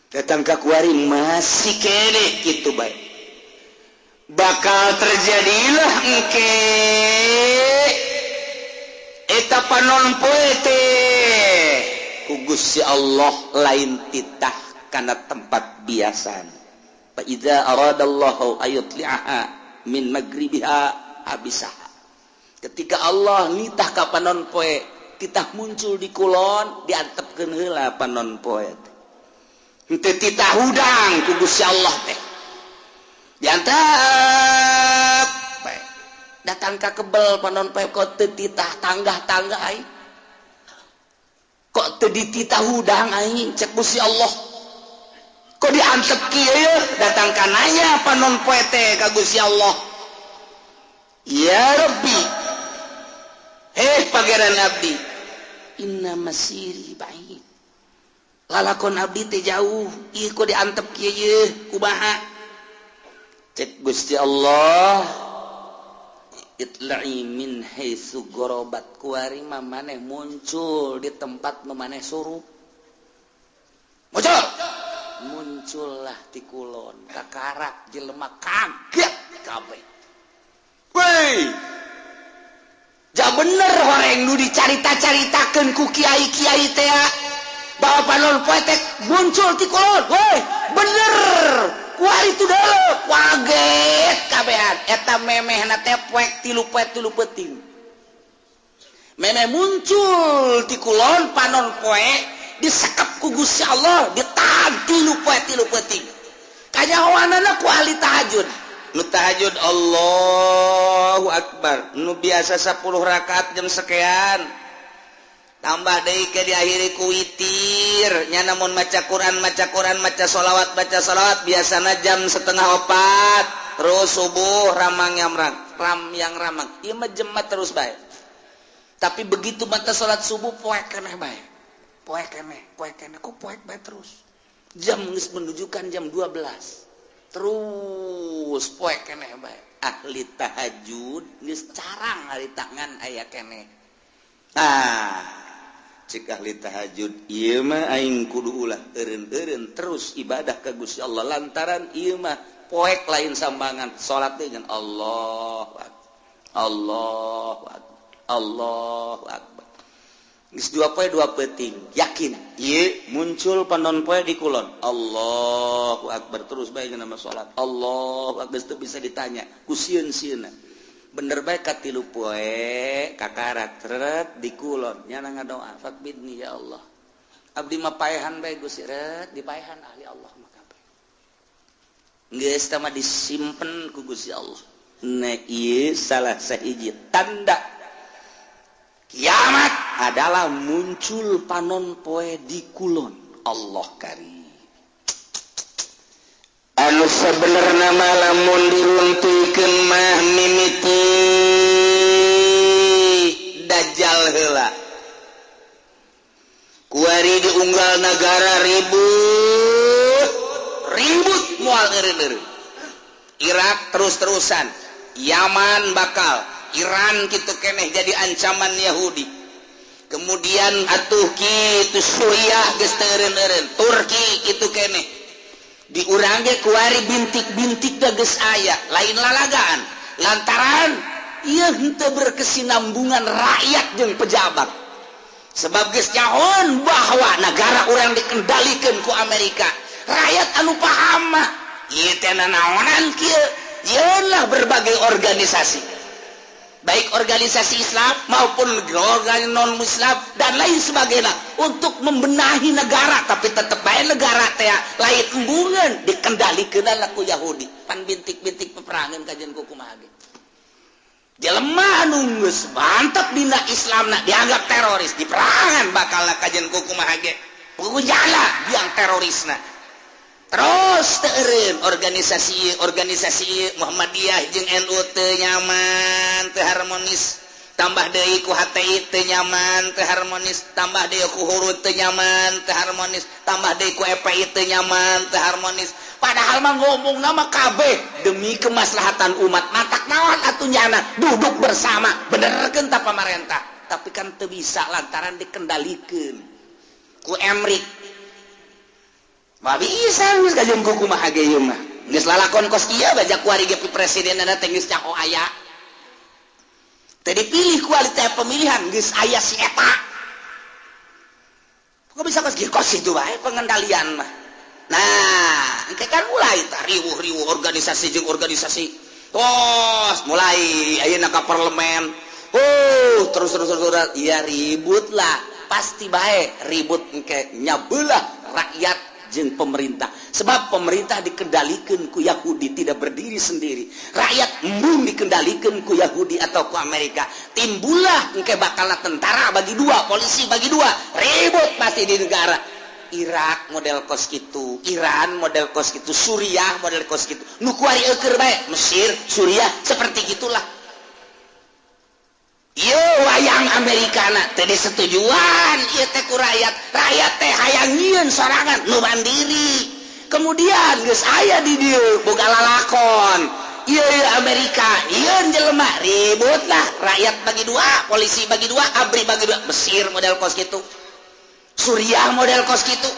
Datang ka kuari masih kene kitu bae. Bakal terjadilah engke eta panon poe teh ku Gusti Allah lain titah kana tempat biasana. Fa idza aradallahu ayutli'aha min magribiha abisaha. Ketika Allah nitah ka panon poe titah muncul di kulon diantepkeun heula panon poe teh. Henteu titah hudang ku Gusti Allah teh. Diantep bae. Datang ka kebel panon poe kok teu titah tanggah-tanggah aing. Kok teu dititah hudang aing cek Gusti Allah. Kok diantep kieu datang ka nanya panon poe teh ka Gusti Allah. Ya Rabbi. Heh pangeran abdi. Inna masiri ba'id. Lalakon abdi teh jauh, ieu kok diantep kieu yeuh kumaha? Cek Gusti Allah, itla'i min haitsu gharabat kuari mah maneh muncul di tempat nu maneh surup. Muncul. Muncullah di kulon, kakarak jelema kaget kabeh. Woi. Ja bener horeng nu dicarita-caritakeun ku kiai-kiai teh. Bahwa panon poe teh muncul ti kulon. Woi, bener. Kuari tu deuleu, kaget kabehan. Eta memehna teh poek tilu poe tilu peuting. Memeh muncul ti kulon panon poe disekep ku Gusti Allah, ditahan tilu poe tilu peuting. Kanyahoanana ku ahli tahajud. Nu tahajud Allahu Akbar. Nu biasa 10 rakaat jam sekian. Tambah deui ke diakhiri ku witir. Nya namun maca Quran, maca Quran, maca sholawat, baca sholawat biasana jam 3:30. Terus subuh ramang yang ram yang ramang. Ieu mah jemat terus bae. Tapi begitu mata salat subuh poek keneh bae. Poek keneh, poek keneh, kok poek bae terus. Jam geus menunjukkan jam 12. Terus poek keneh bae. Ahli tahajud geus carang ari tangan aya keneh. Ah, cek ahli tahajud ieu mah aing kudu ulah eureun-eureun terus ibadah ka Gusti Allah lantaran ieu mah poek lain sambangan salat teh ngan Allahu Akbar. Allahu Akbar. Allahu Akbar. Geus dua poe dua peuting, yakin ieu muncul panon poe di kulon. Allahu Akbar terus bae ngan nama salat. Allahu Akbar teu bisa ditanya ku sieun-sieunna. Bener bae ka tilu poe kakarak tret di kulon nyana ngadoa fakbidni ya Allah. Abdi mah paehan bae Gusti ret dipaehan ahli Allah mah kabeh. Geus tah mah disimpen ku Gusti Allah. Nah, ieu salah sahiji tanda kiamat adalah muncul panon poe di kulon. Allah karim. Anu sebenarnya lamun diruntuhkeun mah mimiti Dajjal heula. Kuari diunggal negara ribut, ribut moal eureun-eureun. Irak terus-terusan, Yaman bakal, Iran kitu keneh jadi ancaman Yahudi. Kemudian atuh kitu Suriah geus teu eureun-eureun, Turki kitu keneh. Di urang ge kuari bintik-bintik da geus aya, lain lalagaan. Lantaran ieu henteu berkesinambungan rakyat jeung pejabat. Sebab geus nyahoan bahwa negara urang dikendalikan ku Amerika. Rakyat anu paham mah ieu teh nanaonan kieu, yeunlah berbagai organisasi. Baik organisasi Islam maupun organisasi non Muslim dan lain sebagainya untuk membenahi negara, tapi tetep bae negara teh lain embungeun dikendalikeun ku Yahudi. Pan bintik-bintik peperangan kajian ku kumaha ge. Jelema anu geus mantep dina Islamna dianggap teroris, diperangan bakal kajian ku kumaha ge. Jala biang terorisna. Terus teu eureun organisasi organisasi Muhammadiyah jeung NU teu nyaman, teu harmonis. Tambah deui ku HTI teu nyaman, teu harmonis. Tambah deui ku Hurud teu nyaman, teu harmonis. Tambah deui ku EPI teu nyaman, teu harmonis. Padahal mah ngomong nama kabeh demi kemaslahatan umat. Matak naon atuh nyana duduk bersama benerkeun ta pamarentah. Tapi kan teu bisa lantaran dikendalikeun ku Emrik. Mah bisa geus kajeun ku kumaha ge ieu mah. Geus lalakon kos ieu baja kuari ge presidenna teh geus nyaho aya. Teu dipilih kualitas pemilihan geus aya si eta. Kok bisa kos kieu kos itu bae pengendalian mah. Nah, engke kan mulai tah riwuh-riwuh organisasi jeung organisasi. Tos mulai ayeuna ka parlemen. Oh, terus terus terus ya ribut lah. Pasti bae ribut engke nyabelah rakyat jeung pemerintah. Sebab pemerintah dikendalikan ku Yahudi, tidak berdiri sendiri. Rakyat embung dikendalikan ku Yahudi atau ku Amerika. Timbullah engke bakal tentara bagi dua, polisi bagi dua, ribut pasti di negara. Irak model kos gitu, Iran model kos gitu, Suriah model kos gitu. Nu kuari eueur bae, Mesir, Suriah seperti gitulah. Ieu wayang Amerikana teh disetujuan ieu teh ku rakyat. Rakyat teh hayang nyieun sorangan nu mandiri. Kemudian geus aya di dieu boga lalakon. Ieu Amerika, ieu jelema ribut lah, rakyat bagi dua, polisi bagi dua, ABRI bagi dua, Mesir model kos gitu. Suriah model kos gitu.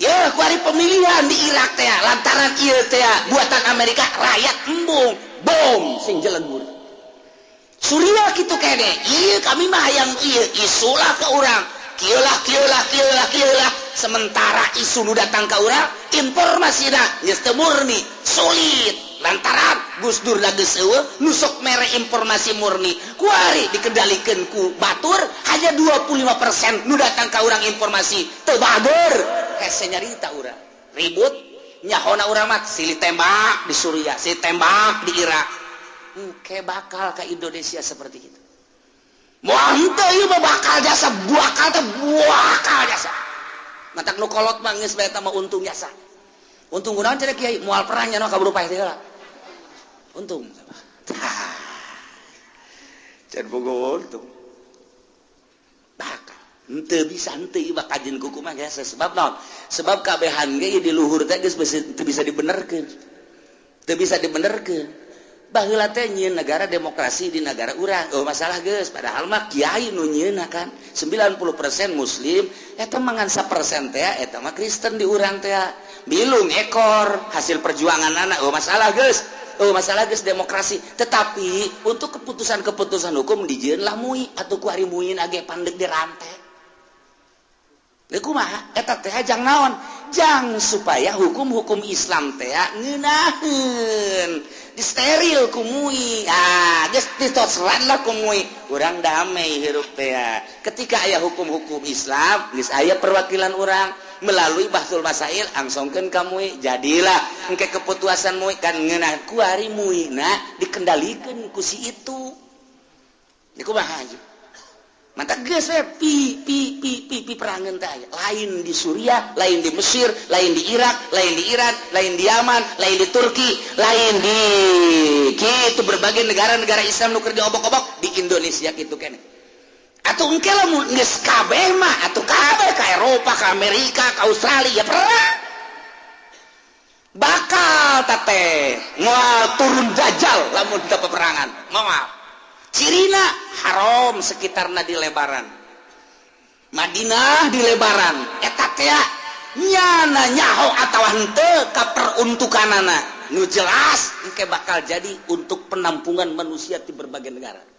Ya, kuari pemilihan di Irak teh lantaran ieu teh buatan Amerika, rakyat embung, bom sing jelegur. Suriah gitu kene, ieu kami mah hayang ieu isulah ke urang. Kieu lah kieu lah kieu lah kieu lah. Sementara isu nu datang ka urang, informasina geus teu murni, sulit. Lantaran Gus Dur da geus eueuh, nu sok mere informasi murni. Kuari dikendalikeun ku batur, hanya 25% nu datang ka urang informasi teu bager. Hese nyarita urang. Ribut nyahona urang mah silih tembak di Suriah, silih tembak di Irak. Engke bakal ke Indonesia seperti itu. Moal henteu ieu mah bakal jasa, bakal teh bakal jasa. Matak nu kolot mah geus bae eta mah untung jasa. Untung kunaon cenah kiai moal perang nya kaburu paeh teh heula. Untung. Can bogo untung. Bakal henteu bisa henteu ieu mah kajeun kuku mah geus sebab naon? Sebab kabehan ge di luhur teh geus teu bisa dibenerkeun. Teu bisa dibenerkeun. Baheula teh nyieun negara demokrasi di negara urang, oh masalah geus, padahal mah kiai nu nyieunna kan 90% muslim, eta mah ngan 1% teh eta mah Kristen di urang teh. Bilung ekor hasil perjuangan anak, oh masalah geus, oh masalah geus demokrasi. Tetapi untuk keputusan-keputusan hukum dijieun lah MUI atuh ku ari MUI age pandek dirantai. Leuh kumaha eta teh jang naon? Jang supaya hukum-hukum Islam teh ngeunaheun. Disteril ku MUI. Ah, geus ditosran lah ku MUI. Urang damai hirup teh. Ketika aya hukum-hukum Islam, geus aya perwakilan urang. Melalui Bahsul Masail angsongkeun ka MUI, jadilah engke keputusan MUI kan ngeunah kuari MUI nah dikendalikeun ku si itu. Ieu kumaha aja. Mata geus we pi pi pi pi pi perangan teh aya. Lain di Suriah, lain di Mesir, lain di Irak, lain di Iran, lain di Yaman, lain di Turki, lain di kitu berbagai negara-negara Islam nu keur diobok-obok di Indonesia kitu keneh. Atuh engke lamun geus kabeh mah atuh kabeh ka Eropa, ka Amerika, ka Australia perang. Bakal teh moal turun dajjal lamun teu peperangan. Moal. Cirina haram sekitarna di lebaran. Madinah di lebaran eta teh nyana nyaho atawa henteu ka peruntukanana. Nu jelas engke bakal jadi untuk penampungan manusia di berbagai negara.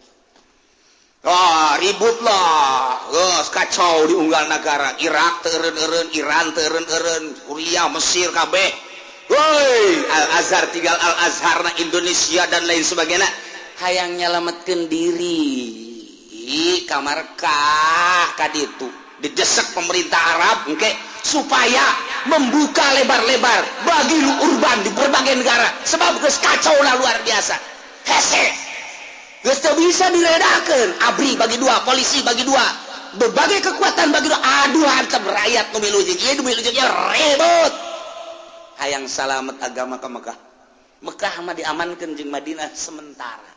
Wah, ribut lah. Geus kacau di unggal negara. Irak teu eureun-eureun, Iran teu eureun-eureun, Suriah, Mesir kabeh. Woi, Al Azhar tinggal Al Azharna Indonesia dan lain sebagainya. Hayang nyelametkeun diri ka Markah ka ditu. Didesak pemerintah Arab engke supaya membuka lebar-lebar bagi urban di berbagai negara sebab geus kacau lah luar biasa. Hese. Geus teu bisa diredakeun, ABRI bagi dua, polisi bagi dua, berbagai kekuatan bagi dua. Aduh hantem rakyat nu milu jeung ieu, nu milu jeung ieu ribut. Hayang salamet agama ka Mekah. Mekah mah diamankeun jeung Madinah sementara.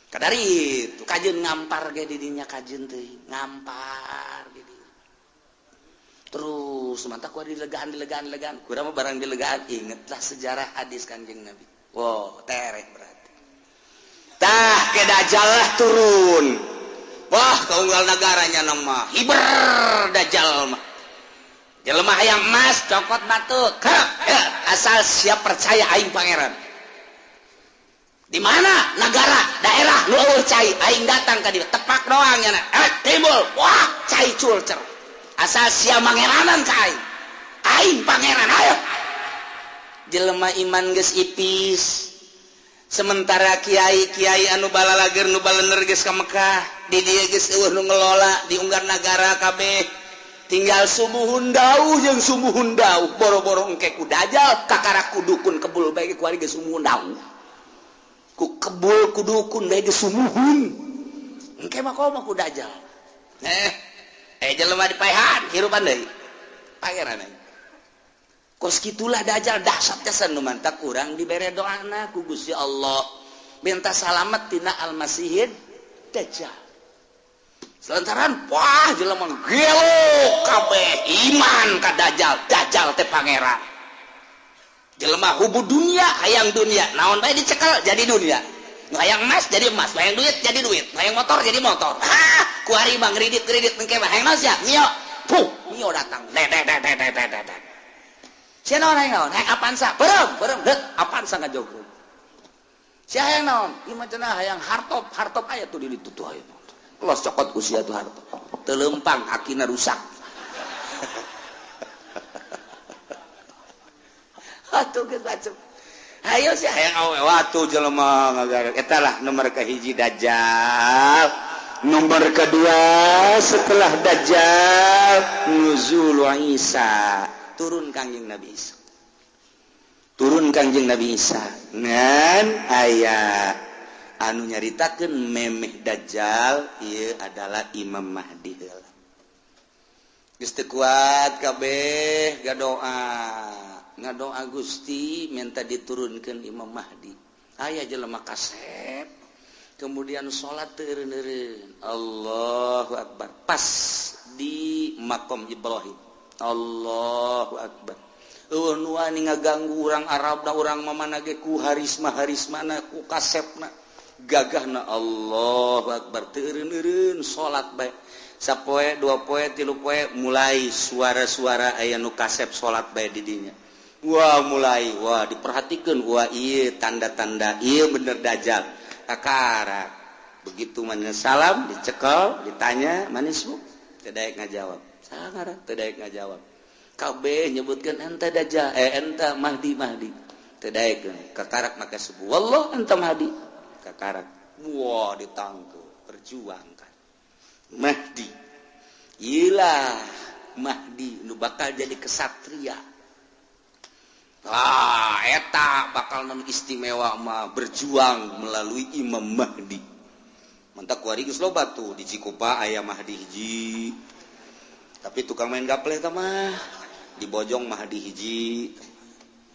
Kadari itu kajeun ngampar ge di dinya kajeun teuing, ngampar ge di. Terus mantap ku dilegaan dilegaan dilegaan. Kurang mah barang dilegaan, ingetlah sejarah hadis Kanjeng Nabi. Wow, tereh berarti. Tah ke dajjal lah turun. Wah, kaunggal negaranya nama hiber dajjal mah. Jelema hayang emas cokot batu, krek, ya, asal siap percaya aing pangeran. Di mana negara, daerah nu eueuh cai, aing datang ka dieu, tepak doang nya, timbul, wah, cai culcer. Asal sia mangeranan ka aing. Aing pangeran, ayo. Jelema iman geus ipis. Sementara kiai-kiai anu balalager nu balener geus ka Mekah, di dieu geus eueuh nu ngelola di unggar nagara kabeh. Tinggal sumuhun dauh jeung sumuhun dauh, boro-boro engke ku dajjal kakara ku dukun kebul bae ku ari geus sumuhun dauh. Ku kebul ku dukun bae geus sumuhun. Engke mah komo ku dajjal. Jelema dipaehan hirupan deui. Pangeran aing. Kos kitulah dajjal dahsyat jasan nu mantak urang dibere doana ku Gusti Allah. Minta salamet tina Al-Masihid Dajjal. Selantaran wah jelema gelo kabeh iman ka dajjal, dajjal teh pangeran. Jelema hubu dunia, hayang dunia, naon bae dicekel jadi dunia. Nu hayang emas jadi emas, hayang duit jadi duit, hayang motor jadi motor. Hah, ku ari mah ngredit-kredit engke mah hayang naon sia? Mio. Puh, mio datang. De de de de de de de. Sia naon hayang naon? Hayang Avanza, beureum, beureum, deut Avanza ngajogrog. Sia hayang naon? Ieu mah cenah hayang hartop, hartop aya tuh di ditu tuh aya. Los cokot usia tuh hartop. Teu leumpang akina rusak. Atuh geus macem. Hayo sih hayang awe watu jelema ngagarak. Eta lah nomor kahiji dajjal. Nomor kedua setelah dajjal nuzul Isa. Turun Kangjeng Nabi Isa. Turun Kangjeng Nabi Isa. Ngan aya anu nyaritakeun memeh dajjal ieu adalah Imam Mahdi heula. Geus teu kuat kabeh gadoa. Ngadoa Gusti minta diturunkeun Imam Mahdi. Aya jelema kasep. Kemudian salat teu eureun-eureun. Allahu akbar. Pas di makom Ibrahim. Allahu akbar. Eueuh nu wani ngaganggu urang Arab da urang mamana ge ku harisma-harismana ku kasepna. Gagahna Allahu akbar teu eureun-eureun salat bae. Sapoe, dua poe, tilu poe mulai suara-suara aya nu kasep salat bae di dinya. Wah mulai, wah diperhatikan, wah iya tanda-tanda, iya bener dajjal. Kakara begitu mana salam dicekel, ditanya manismu, tidak ngajawab. Sangar, tidak ngajawab. Kabeh nyebutkan ente dajjal, ente Mahdi Mahdi. Tidak kakarak maka sebu, wallah ente Mahdi. Kakarak, wah ditangkep, perjuangkan. Mahdi. Iyalah Mahdi nu bakal jadi kesatria. Ah, eta bakal non istimewa mah berjuang melalui Imam Mahdi. Mantak kuari geus loba tuh di Cikupa aya Mahdi hiji. Tapi tukang main gaple tah mah di Bojong Mahdi hiji.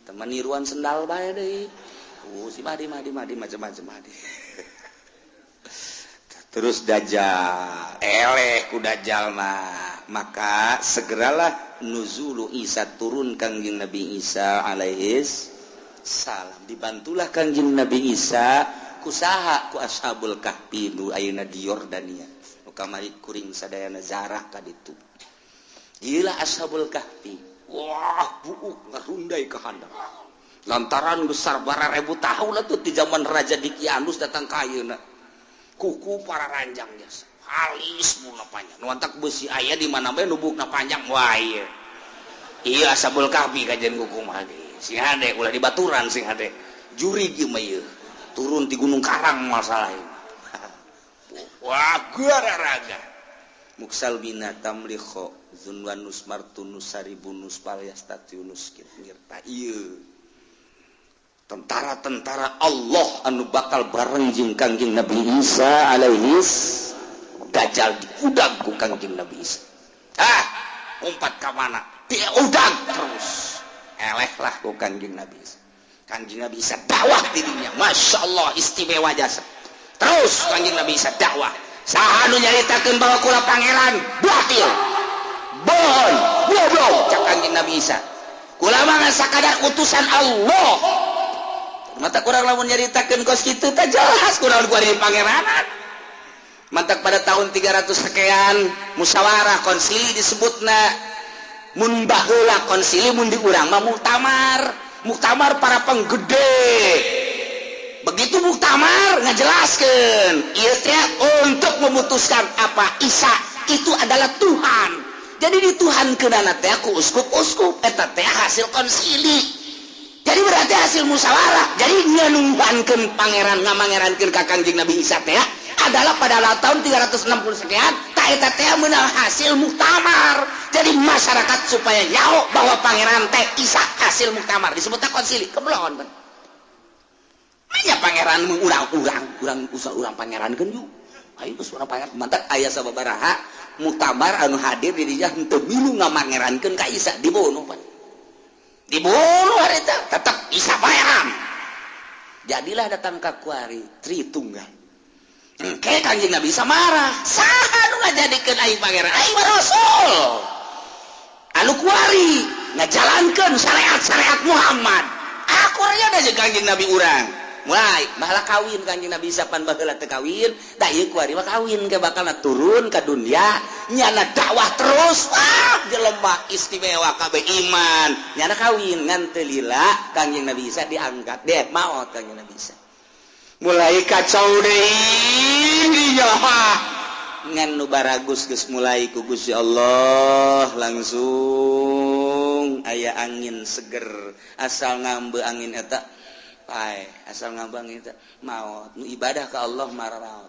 Teman niruan sendal bae deui. Si Mahdi Mahdi Mahdi macam-macam Mahdi. Terus Dajjal, eleh ku Dajjal mah. Maka segeralah nuzulu Isa, turun Kangjeng Nabi Isa alaihis salam. Dibantulah Kangjeng Nabi Isa kusaha ku Ashabul Kahfi nu ayeuna di Yordania. Nu kamari kuring sadayana zarah ka ditu. Gila Ashabul Kahfi. Wah, buuk ngarundai ka handap. Lantaran besar bararebu tahun atuh di zaman Raja Dikianus datang ka ayeuna. Kuku para ranjang jasa halis bukna panjang nu antak besi aya di mana bae nu bukna panjang wah ieu ieu Ashabul Kahfi kajian kuku mah sing hade ulah dibaturan sing hade jurig ieu mah ieu turun di Gunung Karang masalah ieu wah gararaga muksal bina tamlikho zunwanus martunus saribunus palyastatiunus ngirta ieu tentara-tentara Allah anu bakal bareng jeung Kangjeng Nabi Isa alaihis. Dajjal diudag ku Kangjeng Nabi Isa. Ah, umpat ka mana? Diudag terus. Elehlah ku Kangjeng Nabi Isa. Kangjeng Nabi Isa dakwah dirinya. Masya Allah istimewa jasa. Terus Kangjeng Nabi Isa dakwah. Saha nu nyaritakeun bahwa kula pangeran batil. Bohong, goblok cak Kangjeng Nabi Isa. Kula mah sakadar utusan Allah. Mata kurang lamun nyaritakeun kos kitu teh jelas kurang gua di pangeranan. Mantak pada tahun 300 sekian musyawarah konsili disebutna. Mun baheula konsili mun di urang mah muktamar. Muktamar para penggede. Begitu muktamar ngajelaskeun ieu teh untuk memutuskan apa Isa itu adalah Tuhan. Jadi di Tuhan keunana teh ku uskup-uskup eta teh hasil konsili. Jadi berarti hasil musyawarah. Jadi nganungbankeun pangeran ngamangerankeun ka Kangjeng Nabi Isa teh adalah pada tahun 360 sekian ta eta teh meunang hasil muktamar. Jadi masyarakat supaya nyaho bahwa pangeran teh Isa hasil muktamar disebutna konsili. Keblon ben. Nya pangeran mun urang-urang, urang usah urang pangerankeun yuk. Ayo geus urang pangeran mantak aya sababaraha muktamar anu hadir di dinya henteu milu ngamangerankeun ka Isa dibunuh pan. Dibunuh harita tetap Isa pangeran. Jadilah datang ka kuari Tritunggal. Engke Kangjeng Nabi Isa marah. Saha nu ngajadikeun aing pangeran? Aing mah rasul. Anu kuari ngajalankeun syariat-syariat Muhammad. Aku aya da jeung Kangjeng Nabi urang. Mulai bahala kawin Kangjeng Nabi Isa pan baheula teu kawin, da ieu kuari mah kawin ke bakalna turun ka dunia, nyana dakwah terus, wah jelema istimewa kabeh iman. Nyana kawin ngan teu lila Kangjeng Nabi Isa diangkat deh maot Kangjeng Nabi Isa. Mulai kacau deui ya. Ngan nu baragus geus mulai ku Gusti Allah langsung aya angin seger asal ngambe angin eta pae asal ngambang eta maot nu ibadah ka Allah mararaot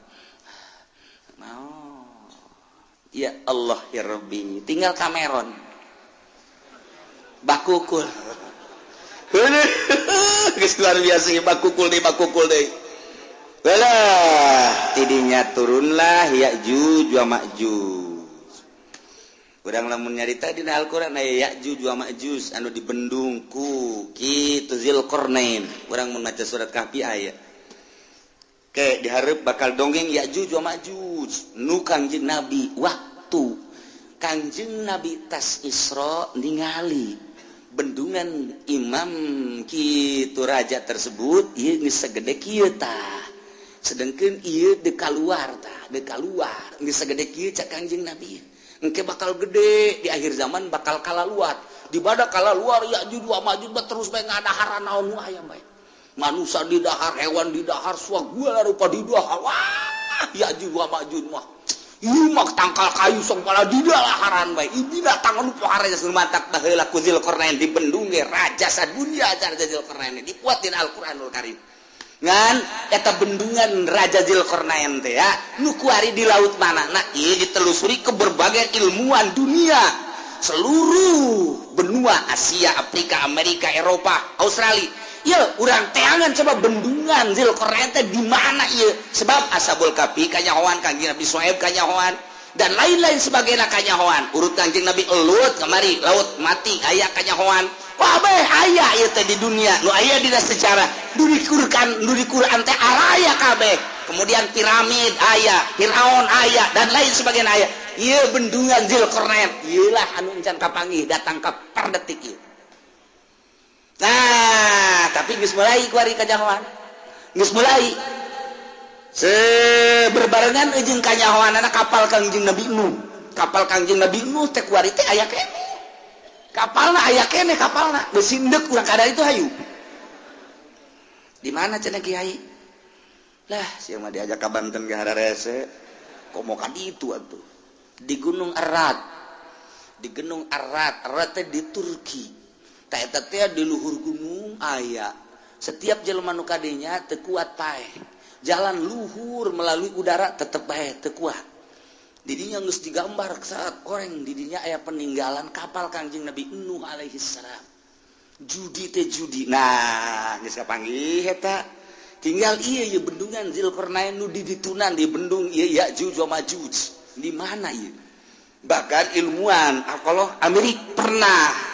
maot ya Allah ya Rabbi tinggal Cameron bakukul geus luar biasa bakukul deui balah tidinya turunlah Ya'juj wa Ma'juj. Urang lamun nyarita dina Al-Qur'an aya Ya'juj wa Ma'juj anu dibendung ku kitu Zulqarnain. Urang mun maca surat Kahfi aya. Ke dihareup bakal dongeng Ya'juj wa Ma'juj nu Kangjeng Nabi waktu Kangjeng Nabi tas Isra ningali bendungan imam kitu raja tersebut ieu geus sagede kieu tah. Sedangkan ieu deuk kaluar tah, deuk kaluar geus sagede kieu cak Kangjeng Nabi. Engke bakal gede di akhir zaman bakal kalaluar. Di bada kalaluar Ya'juj wa Ma'juj terus bae ngadaharan naon nu aya bae. Manusia didahar, hewan didahar, segala rupa didahar. Wah, Ya'juj wa Ma'juj mah. Ieu mah tangkal kayu sok pala didalaharan bae. Ieu binatang anu pohara geus mantak baheula ku Zulqarnain dibendung ge raja sadunya raja Zulqarnain dipuatin Al-Qur'anul Karim. Ngan eta bendungan Raja Zulqarnain teh ya nu kuari di laut mana nah ieu ditelusuri ke berbagai ilmuwan dunia. Seluruh benua Asia, Afrika, Amerika, Eropa, Australia. Ya, urang teangan coba bendungan Zulkarnain teh di mana ieu? Sebab Ashabul Kahfi kanyahoan, Kangjeng Nabi Syuaib kanyahoan, dan lain-lain sebagainya kanyahoan. Urut Kangjeng Nabi Lut kamari laut mati aya kanyahoan. Kabeh aya ieu teh di dunia. Nu aya dina sejarah, nu di Quran, nu di Quran teh araya kabeh. Kemudian piramid aya, Firaun aya, dan lain sebagainya aya. Ieu bendungan Zulkarnain, ieu lah anu encan kapanggih datang ka per detik ieu. Nah, tapi geus mulai kuari kanyahoan. Geus mulai. Se berbarengan jeung kanyahoanana kapal Kangjeng Nabi Nuh. Kapal Kangjeng Nabi Nuh teh kuari teh aya keneh. Kapalna aya keneh kapalna. Geus indek urang kada itu hayu. Di mana cenah kiai? Lah, sia mah diajak ka Banten ge hararese. Komo ka ditu atuh. Di Gunung Ararat. Di Gunung Ararat, Ararat teh di Turki. Tah eta teh di luhur gunung aya. Setiap jelema nu kadinya teu kuat paeh. Jalan luhur melalui udara tetep bae teu kuat. Didinya geus digambar saat orang didinya aya peninggalan kapal Kangjeng Nabi Nuh alaihi salam. Judi teh judi. Nah, geus kapanggih eta. Tinggal ieu ye bendungan Zulkarnain nu di ditunan di bendung ieu Ya'juj wa Ma'juj. Di mana ieu? Bahkan ilmuwan kalau Amerika pernah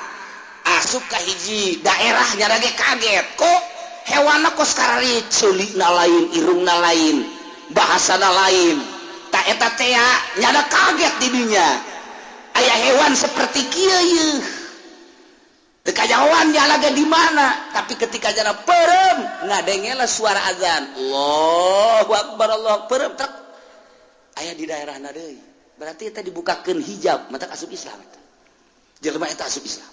asup ka hiji daerah nyara ge kaget, kok hewanna kos karari ceulikna lain, irungna lain, bahasana lain. Tak eta teh nyada kaget di dinya. Aya hewan seperti kieu ieu. Teu kajahoan nyala ge di mana, tapi ketika jana peureum ngadengela suara azan. Allahu akbar, Allah peureum trek. Aya di daerahna deui. Berarti eta dibukakeun hijab, mata asup Islam eta. Jelema eta asup Islam.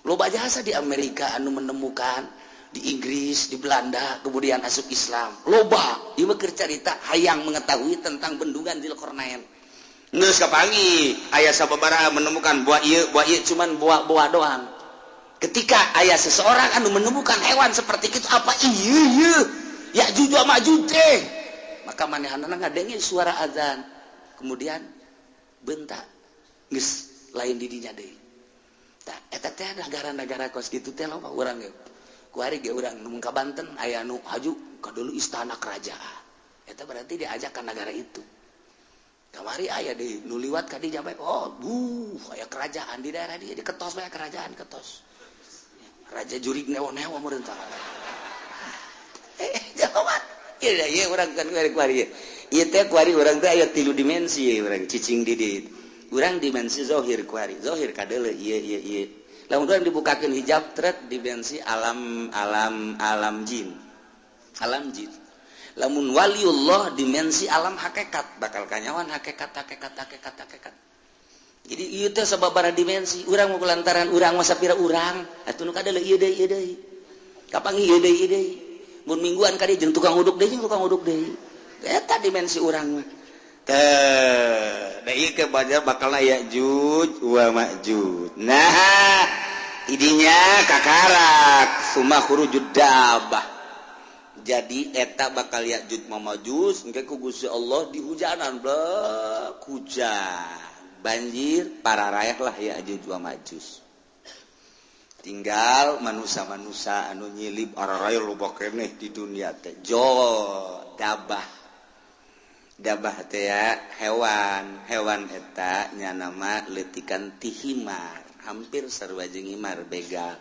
Loba jasa di Amerika anu menemukan, di Inggris, di Belanda, kemudian asup Islam. Loba, ieu mah keur carita hayang mengetahui tentang bendungan Zulkarnain. Geus kapanggih, aya sababaraha menemukan buah ieu cuman buah-buah doang. Ketika aya seseorang anu menemukan hewan seperti itu, apa ieu ieu Ya'juj wa Ma'juj teh? Maka manehanana ngadenge suara azan. Kemudian bentak geus lain di dinya deui. Tah eta teh negara-negara kos kitu teh loba urang ge. Kuari ge urang nu ka Banten aya nu haju ka dulu istana kerajaan. Eta berarti diajak ka negara itu. Kamari aya deui nu liwat ka dinya bae, oh buh aya kerajaan di daerah dieu, diketos bae kerajaan ketos. Raja jurig newo-newo meureun tah. Jawaban. Ieu ieu urang kan kuari. Ieu teh kuari urang teh aya 3 dimensi urang cicing di dieu. Urang dimensi zohir kuari, zohir kadeuleu ieu ieu ieu. Lamun urang dibukakeun hijab trek dimensi alam alam alam jin. Alam jin. Lamun waliullah dimensi alam hakikat, bakal kanyawan hakikat hakikat hakikat hakikat. Jadi ieu teh sababaraha dimensi, urang mah lantaran urang mah sapira urang, atuh nu kadeuleu ieu deui ieu deui. Kapanggih ieu deui ieu deui. Mun mingguan ka dieu jeung tukang uduk deui jeung tukang uduk deui. Eta dimensi urang mah. Teh, da ieu ke bajar bakalna Ya'juj wa Ma'juj. Nah, idinya kakarak summa khurujud dabah. Jadi eta bakal Ya'juj wa Ma'juj engke ku Gusti Allah dihujanan blek hujan. Banjir para rayah lah Ya'juj wa Ma'juj. Tinggal manusia-manusia anu nyilib araraya loba keneh di dunia teh. Jo dabah. Dabah teh ya hewan, hewan eta nya nama leutikan tihimar, hampir sarua jeung himar begal.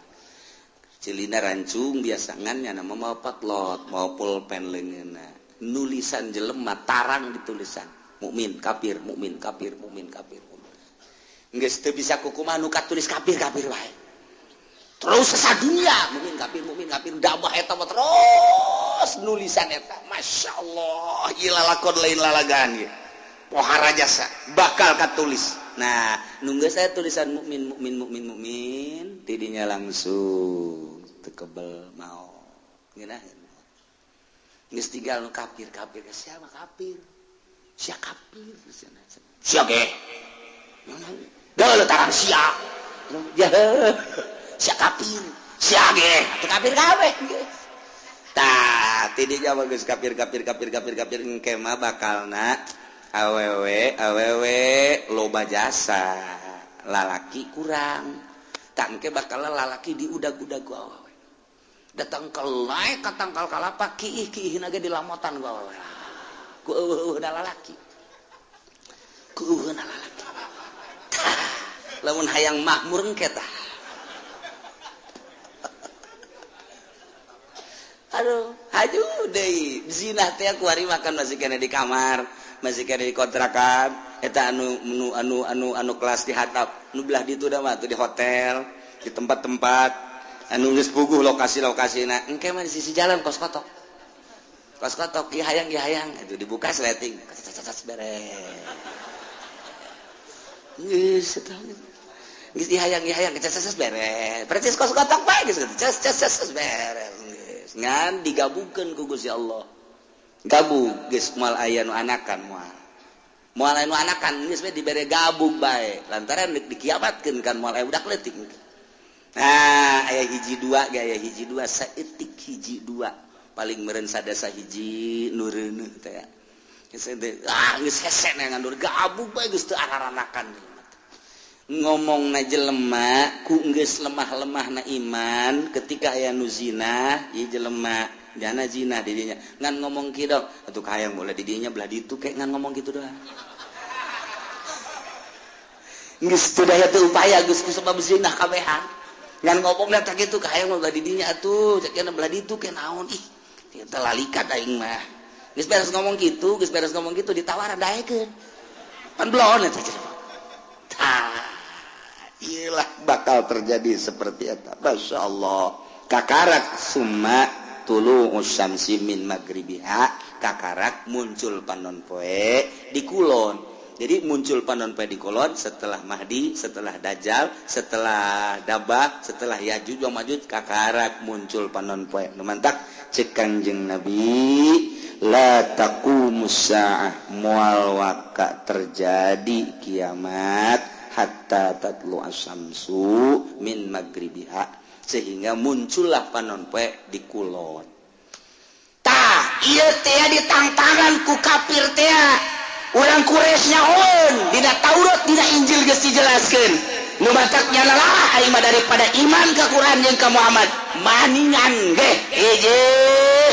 Celina rancung biasa ngan nya nama mau patlot, mau pulpen leungeunna. Nulisan jelema tarang ditulisan. Mukmin kafir, mukmin kafir, mukmin kafir. Geus teu bisa kukumaha nu katulis kafir kafir wae. Terus sadunia mukmin kafir dabah eta mah terus nulisan eta. Masya Allah, ieu lalakon lain lalagaan ieu. Pohara jasa bakal katulis. Nah, nunggu saya tulisan mukmin mukmin mukmin mukmin tidinya langsung teu kebel mau. Ngeunaheun. Geus tinggal nu kafir kafir siapa kafir? Sia kafir sia ge. Deuleu tarang sia. Ya sia kafir, sia ge, atuh kafir kabeh. Tah, tidinya mah geus kafir kafir kafir kafir kafir engke mah bakalna awewe awewe loba jasa. Lalaki kurang. Tangke bakal lalaki diudag-udag ku awewe. Datang ke naik ka tangkal kalapa kiih-kiihna ge dilamotan ku awewe. Ku eueuhna lalaki. Ku eueuhna lalaki. Tah, lamun hayang makmur engke tah. Aduh, haju deui zina teh kuari makan masih kene di kamar, masih kene di kontrakan, eta anu anu anu anu kelas di hatap, nu belah ditu da mah tuh di hotel, di tempat-tempat anu geus puguh lokasi-lokasina. Engke mah di sisi jalan kos kotok. Kos kotok ieu hayang ieu hayang itu dibuka sleting, beres. Geus eta. Geus ieu hayang ieu hayang ces beres. Percis kos kotok bae geus ces ces beres. Ngan digabungkeun ku Gusti Allah. Gabung geus moal aya nu anakan moal. Moal aya nu anakan geus we dibere gabung bae. Lantaran deuk dikiamatkeun kan moal aya budak leutik. Nah, aya hiji dua ge aya hiji dua saeutik hiji dua. Paling meureun sadasa hiji nu reuneuh teh. Geus teh ah geus hese neangan gabung bae geus teu araranakan. Ngomongna jelema ku geus lemah-lemahna iman ketika aya nu zina ieu jelema jana zina di dinya ngan ngomong kieu atuh hayang boleh di dinya belah ditu kayak ngan ngomong kitu doang geus teu daya teu upaya geus ku sebab zina kabehan ngan ngomongna teh kitu hayang belah di dinya atuh cek belah ditu ke naon ih teu lalikat aing mah geus beres ngomong kitu geus beres ngomong kitu ditawaran daekeun pan belon eta tah iyalah bakal terjadi seperti eta. Masya Allah. Kakarak summa tulu usyamsi min magribiha. Kakarak muncul panon poe di kulon. Jadi muncul panon poe di kulon setelah Mahdi, setelah Dajjal, setelah Dabah, setelah Yajuj wa Majuj, kakarak muncul panon poe. Nu mantak ceuk Kangjeng Nabi la taqumus saah moal waka terjadi kiamat hatta tatlu asyamsu min magribiha, sehingga muncullah panon poe di kulon. Tah ieu teh ditangtangan ku kafir teh urang Quraisy nyahoeun dina Taurat dina Injil geus dijelaskeun nu matak nyana lah aing mah daripada iman ka Quran jeung ka Muhammad maningan ge hiji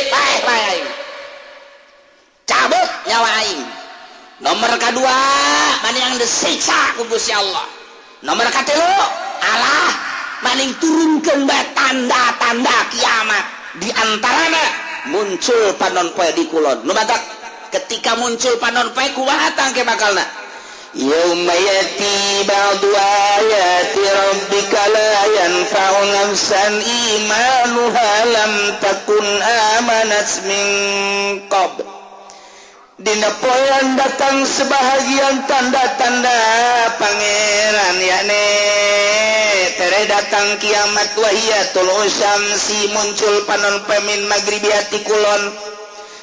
paeh bae aing cabut nyawa aing. Nomor kedua maning disiksa ku Gusti Allah. Nomor katilu Allah maning turunkeun bae tanda-tanda kiamat. Di antarana muncul panon poe di kulon. Nu matak ketika muncul panon poe kumaha tangke bakalna? Yauma yati ba'du ayati rabbika la yanfa'u nafsan imanuha lam takun amanat min qabl. Dina poean datang sebahagian tanda-tanda pangeran yakni tere datang kiamat wahiyatul usyamsi muncul panon pemin magribiati kulon.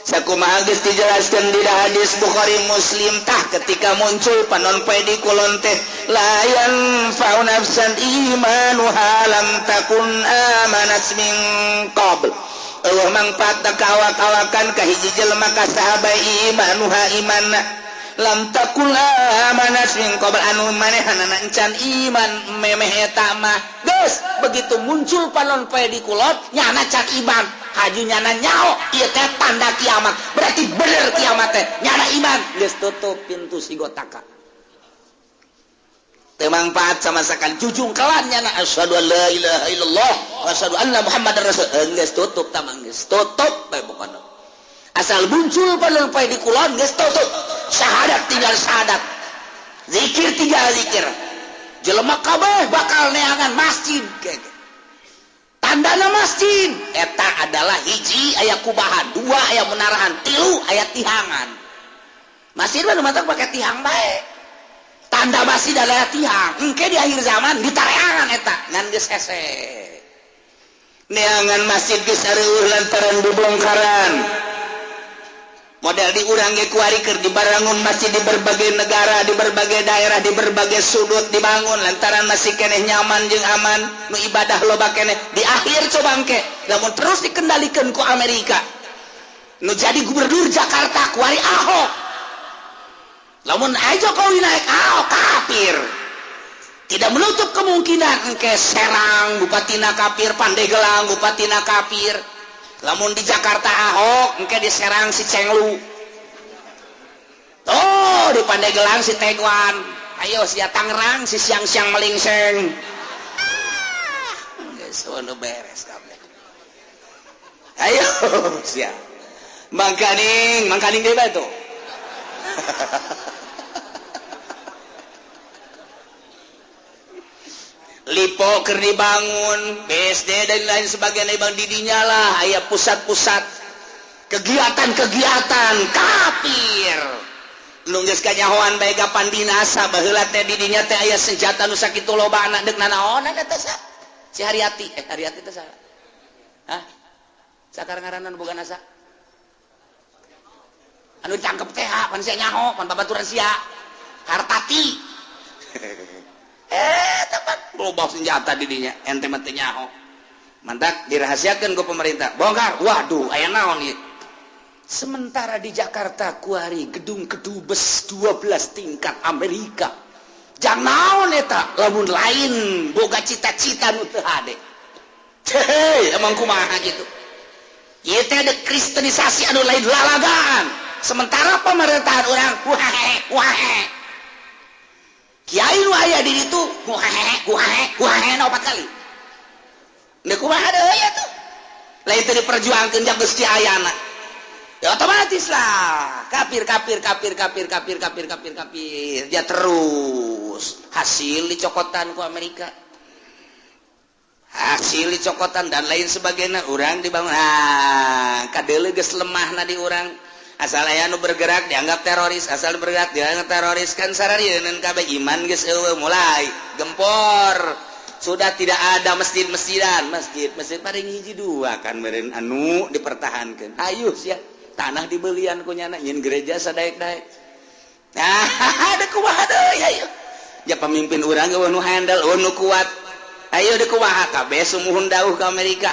Sakumaha geus dijelaskeun di hadis Bukhari Muslim tah ketika muncul panon poe di kulon teh la yanfa'u nafsan imanuha lam takun amanat min qabl. Eueuh mangfaat ka awak-awakan ka hiji jelema ka sahabat imanuha imanna lam takul amanat min qabl anu manehanana encan iman memeh eta mah geus begitu muncul panon poe di kulot nyana can iman haju nyana nyao ieu teh tanda kiamat berarti bener kiamat teh nyana iman geus tutup pintu sigotaka teu mangfaat sama sekali jujung kelan nyana asyhadu an la ilaha illallah wa asyhadu anna muhammadar rasul geus tutup tamang geus tutup bae pokona asal muncul panon poe di kulon geus tutup syahadat tinggal syahadat zikir tinggal zikir jelema kabeh bakal neangan masjid tandana masjid eta adalah hiji aya kubahan dua aya menarahan tilu aya tihangan masjid mah nu matak pake tihang bae tanda masjid adalah tihang engke di akhir zaman ditareangan eta ngan geus hese neangan masjid geus areueuh lantaran dibongkaran model di urang ge kuari keur dibarangun masjid di berbagai negara di berbagai daerah di berbagai sudut dibangun lantaran masih keneh nyaman jeung aman nu ibadah loba keneh di akhir coba engke lamun terus dikendalikan ku Amerika nu jadi gubernur Jakarta kuari Ahok lamun aja Jokowi naik Ahok kafir Tidak menutup kemungkinan engke Serang bupatina kafir, Pandeglang bupatina kafir. Lamun di Jakarta Ahok, engke di Serang si Cenglu. Oh, di Pandeglang si Tegwan. Ayo sia Tangerang si siang-siang melingseng. Geus beres kabeh. Ayo sia. Mangkaning, mangkaning deui bae tuh. Lipo keur dibangun, BSD dan lain sebagainya bang didinya lah aya pusat-pusat kegiatan-kegiatan kafir. Nu geus kanyahoan bae gapan dinasa baheula teh didinya teh aya senjata nu sakitu lobana deuk nanaonan eta sa. Si Haryati, Haryati teh saha? Hah? Sakar ngaranna nu boga nasa? Anu ditangkep teh pan sia nyaho, pan babaturan sia. Hartati. Tepat loba senjata didinya ente mah teu nyaho. Mantak dirahasiakeun ku pemerintah. Bongkar. Waduh, aya naon ieu? Sementara di Jakarta kuari gedung kedubes 12 tingkat Amerika. Jang naon eta lamun lain boga cita-cita nu teu hade. Hei, emang kumaha gitu. Ieu teh ada kristenisasi anu lain lalagaan. Sementara pemerintahan urang wae wae. Kiai nu aya di ditu wae wae wae opat kali. Deuk kumaha deui atuh. Lain teu diperjuangkeun jang geus ayana. Ya otomatis lah kafir kafir kafir kafir kafir kafir kafir kafir dia terus hasil dicokotan ku Amerika, hasil dicokotan dan lain sebagainya. Urang dibangun, ah kadeuleu geus lemahna di urang. Asal aya nu bergerak dianggap teroris, asal bergerak dianggap teroris kan sararieun kabeh iman geus eueuh mulai gempor. Sudah tidak ada masjid-masjidan, masjid-masjid paling hiji dua kan meureun anu dipertahankeun. Ayo sia tanah dibelian ku nyana nyin gereja sadaek-daek. Nah, ada kumaha deui ayo. Ya pemimpin urang eueuh nu handle, eueuh nu kuat. Ayo deui kumaha kabeh sumuhun dauh ka Amerika.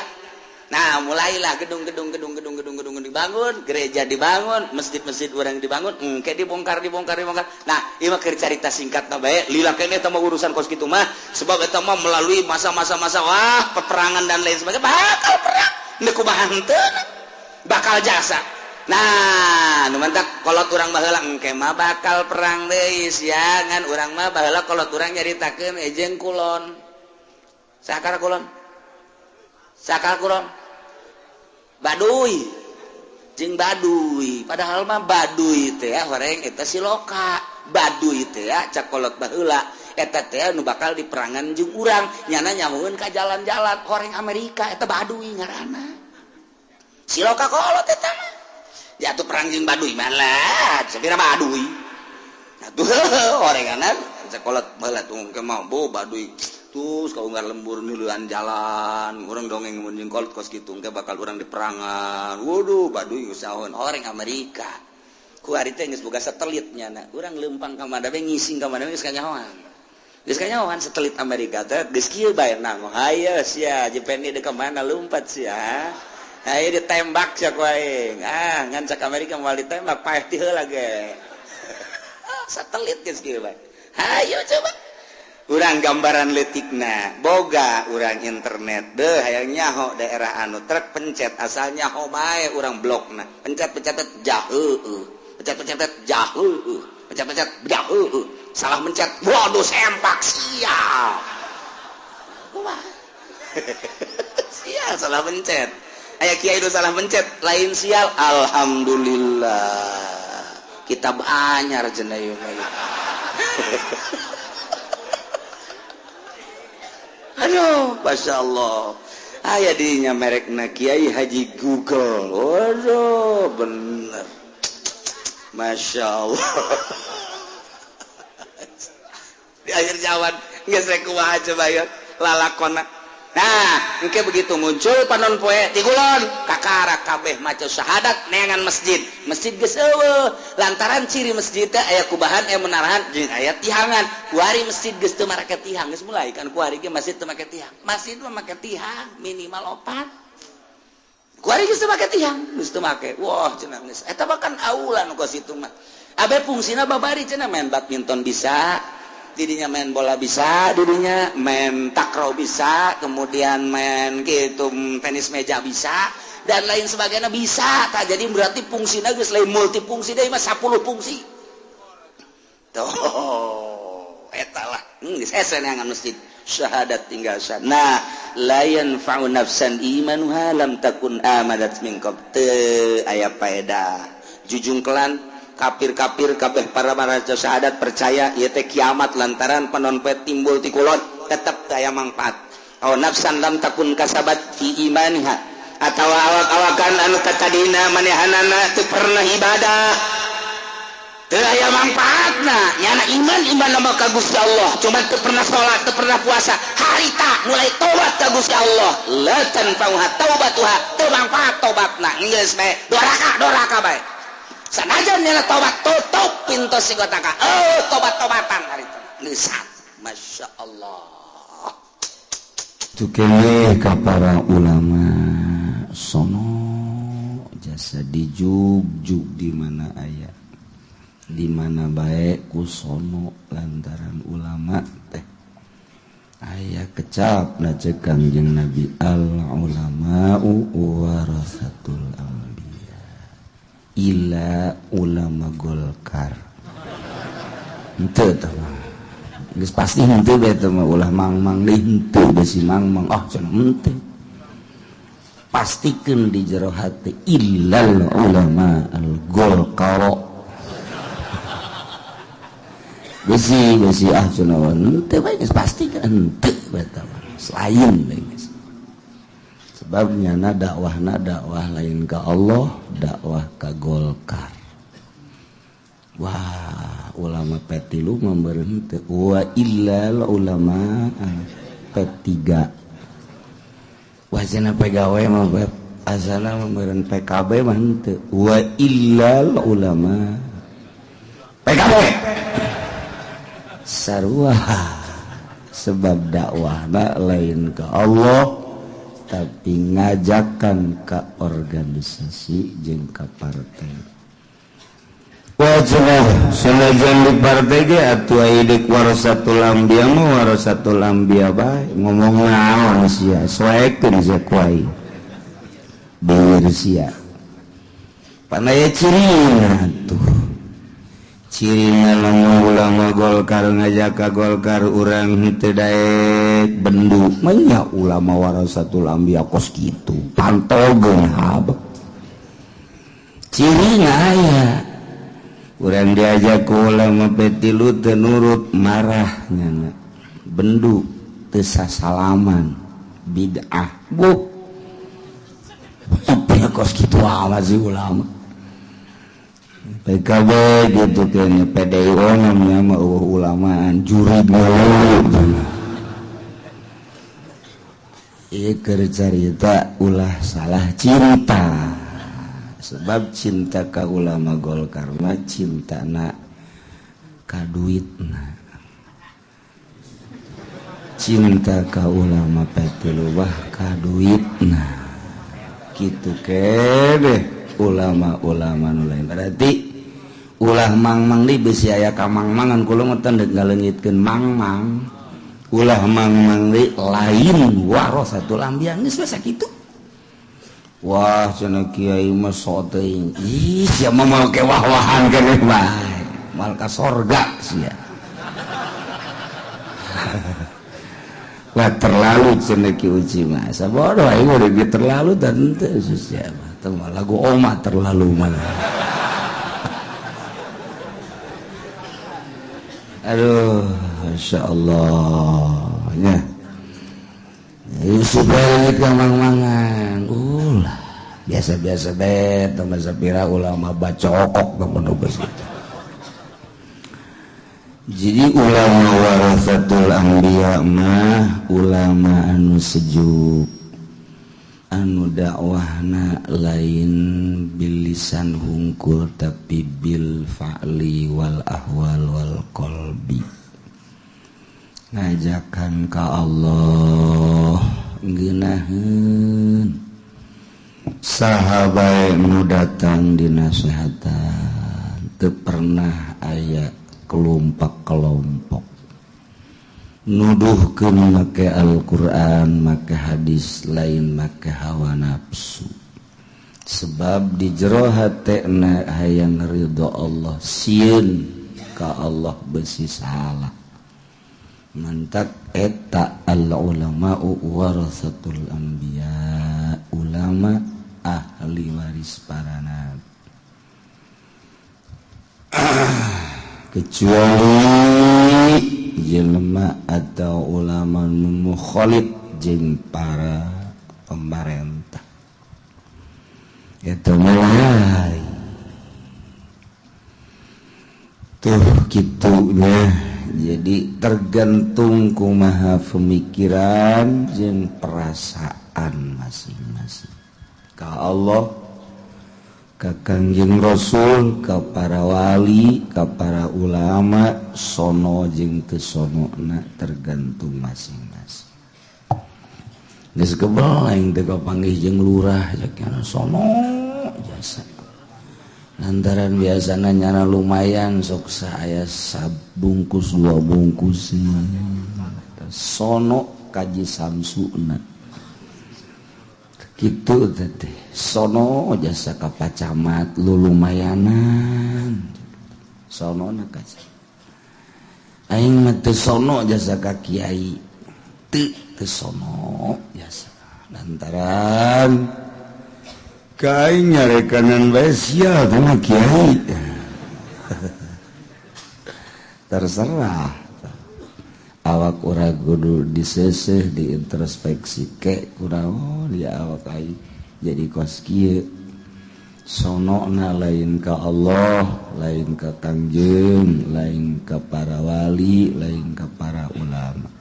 Nah, mulailah gedung-gedung gedung-gedung gedung-gedung dibangun, gereja dibangun, masjid-masjid urang dibangun, engke dibongkar dibongkar dibongkar. Nah, ieu mah keur carita singkatna bae, lila keneh eta mah urusan kos kitu mah, sebab eta mah melalui masa-masa masa wah peperangan dan lain sebagainya, bakal perang, deuk kumaha henteu bakal jasa. Nah, nu mantak kolot urang baheula engke mah bakal perang deui sia, ngan urang mah baheula kolot urang nyaritakeun ejeng kulon. Sakar kulon? Sakar kulon? Baduy. Jeung Baduy. Padahal mah Baduy teh horeng eta siloka. Baduy teh cak kolot baheula eta teh nu bakal diperangan jeung urang, nyana nyahoeun ka jalan-jalan horeng Amerika eta Baduy ngaranna. Siloka kolot eta mah. Jatuh perang jeung Baduy mah lah, sapira Baduy. Atuh orenganan sakolot baheula tuh engke mah bo Baduy. Terus kau unggar lembur nuluan jalan, urang dongeng mun jeung kolot kos kitu engke bakal urang diperangan. Waduh, Baduy geus saon horeng Amerika. Ku ari teh geus boga satelit nyana. Urang leumpang ka mana we ngising ka mana we geus kanyahoan. Geus kanyahoan satelit Amerika teh geus kieu bae nang. Hayo sia, jepen deuk ka mana lumpat sia. Ayo ditembak sia ku aing. Ah, ngan cak Amerika moal ditembak paeh ti heula ge. Satelit geus kieu bae. Hayo coba. Urang gambaran leutikna, boga urang internet deuh hayang nyaho daerah anu truk pencet asal nyaho bae urang blokna. Pencet-pencet jaheueuh. Pencet-pencet jaheueuh. Pencet-pencet jaheueuh. Salah mencet, waduh sempak sial. Kumaha? Sial salah mencet. Aya kiai nu salah mencet lain sial, alhamdulillah kitab anyar cenah ieu mah. Aduh, masya Allah. Aya dinya merekna Kiai Haji Google. Waduh, bener. Masya Allah. Di akhir zaman geus rek kumaha coba ieu lalakonna. Nah, engke begitu muncul panon poe ti kulon, kakara kabeh maca syahadat neangan masjid. Masjid geus eueuh, lantaran ciri masjid teh aya kubahan, aya menarahan jeung aya tihangan. Kuari masjid geus teu marake tihang, geus mulai kan kuari ge masjid teu make tihang. Masjid mah make tihang minimal 4. Kuari geus teu make tihang, geus teu make. Wah, cenah geus. Eta mah kan aula nu kos itu mah. Abe fungsina babari cenah main badminton bisa. Didinya main bola bisa, didinya main takraw bisa, kemudian main gitu tenis meja bisa, dan lain sebagainya bisa. Tak jadi berarti fungsinya geus lain multifungsi deui mah 10 fungsi. Tuh, eta lah. Geus hese neangan masjid. Syahadat tinggal syahadat. Nah, la yanfa'u nafsan imanuha lam takun amadat min qabl. Teu aya paedah. Jujungkelan kafir-kafir kabeh para maraca syahadat percaya ieu teh kiamat lantaran panon poe timbul ti kulon tetep teu aya mangfaat. Aw nafsan lam takun kasabat fi imaniha atawa awak-awakan anu tatadina manehanana teu pernah ibadah teu aya mangfaatna nyana iman iman nama ka Gusti Allah cuman teu pernah salat teu pernah puasa harita mulai tobat ka Gusti Allah la tanfa'uha taubatuha teu mangfaat tobatna geus bae doraka bae sanajan nyana tobat tutup pintu sigotaka oh tobat-tobatan harita geus. Masya Allah itu kene ka para ulama sono jasa dijugjug di mana aya di mana bae ku sono lantaran ulama teh aya kecap na ceuk Kangjeng Nabi al ulama'u warasatul anbiya ila ulama Golkar henteu tah mah geus pasti henteu bae teh mah ulah mang-mang deui henteu besi mang-mang ah cenah henteu pastikeun di jero hati illal ulama al Golkar besi besi ah cenah henteu bae geus pastikeun henteu bae tah mah lain bae geus. Sebabnya na dakwahna dakwah lain ka Allah, dakwah ka Golkar. Wah, ulama P3 memberhenti wa illal ulama P3. Wah, cenah PGW mah asana memberen PKB mah henteu. Wa illal ulama PKB. Sarua sebab dakwahna lain ka Allah tapi ngajakan ke organisasi jeung ka partai. Wajah sanajan di partai ge atuh aya warasatul anbiya mah warasatul anbiya bae ngomong naon sia soekeun sia ku aing. Bener sia. Pan aya cirina tuh. Cirina lamun ulama Golkar ngajak ka Golkar urang henteu daek bendu manya ulama warasatul anbiya kos kitu pantogeun habek cirina aya urang diajak ku ulama P3 teu nurut marah nyana bendu teu sasalaman bid'ah bu apa kos kitu amat sih ulama PKB gitu kayaknya PDIO namanya mah ulamaan jurig mulu. Ieu keur carita ulah salah cinta. Sebab cinta ka ulama Golkar mah cintana ka duitna. Cinta ka ulama P3 mah ka duitna. Kitu kene ulama-ulama nu lain berarti ulah mang-mang di besi aya ka mang-mangan kula mah teu ngaleungitkeun mang-mang ulah mang-mang di lain warasatul anbiya geus we sakitu. Wah cenah kiai mah sok teuing ih sia mah moal kewah-wahan keneh bae moal ka sorga sia. Wah terlalu cenah ki uji mah sabodoh aing udah terlalu dan teu sia mah lagu oma terlalu mana. Aduh, Masya Allah ya. Supaya mang-mangan ulah biasa-biasa bet teman sapira ulama bacokok teman bes gitu. Jadi ulama warasatul anbiya mah ulama anu sejuk anu dakwahna lain bil lisan hungkul tapi bil fa'li wal ahwal wal qalbi. Ngajakan ka Allah ngeunaheun saha bae nu datang dinasehatan teu pernah aya kelompok-kelompok. Nuduhkeun make Al-Qur'an, make hadis, lain make hawa nafsu. Sebab di jero hatena hayang ridho Allah, sieun ka Allah besi salah. Mantak eta al ulama'u warasatul anbiya, ulama ahli waris para nabi. Kecuali jelema atau ulama nu mukhalif jeung para pemerintah. Eta mulai tuh kitunya. Jadi tergantung kumaha pemikiran jeung perasaan masing-masing. Ka Allah, ka Kangjeng Rasul, ka para wali, ka para ulama, sono jeung teu sonona tergantung masing-masing. Geus kebel aing teh kapanggih jeung lurah cek sono jasa. Lantaran biasana nyana lumayan sok saya sabungkus dua bungkus sono kaji samsuna kitu teh sono jasa ka Pak Camat lu lumayanan sono na kaji aing mah teu sono jasa ka kiai teu teu sono jasa lantaran kain nyarekanan bae sia teh mah kiai. Terserah awak urang kudu diseseh diintrospeksi ke kunaon ya awak aing jadi kos kieu sonona lain ka Allah, lain ka Kangjeng, lain ka para wali, lain ka para ulama.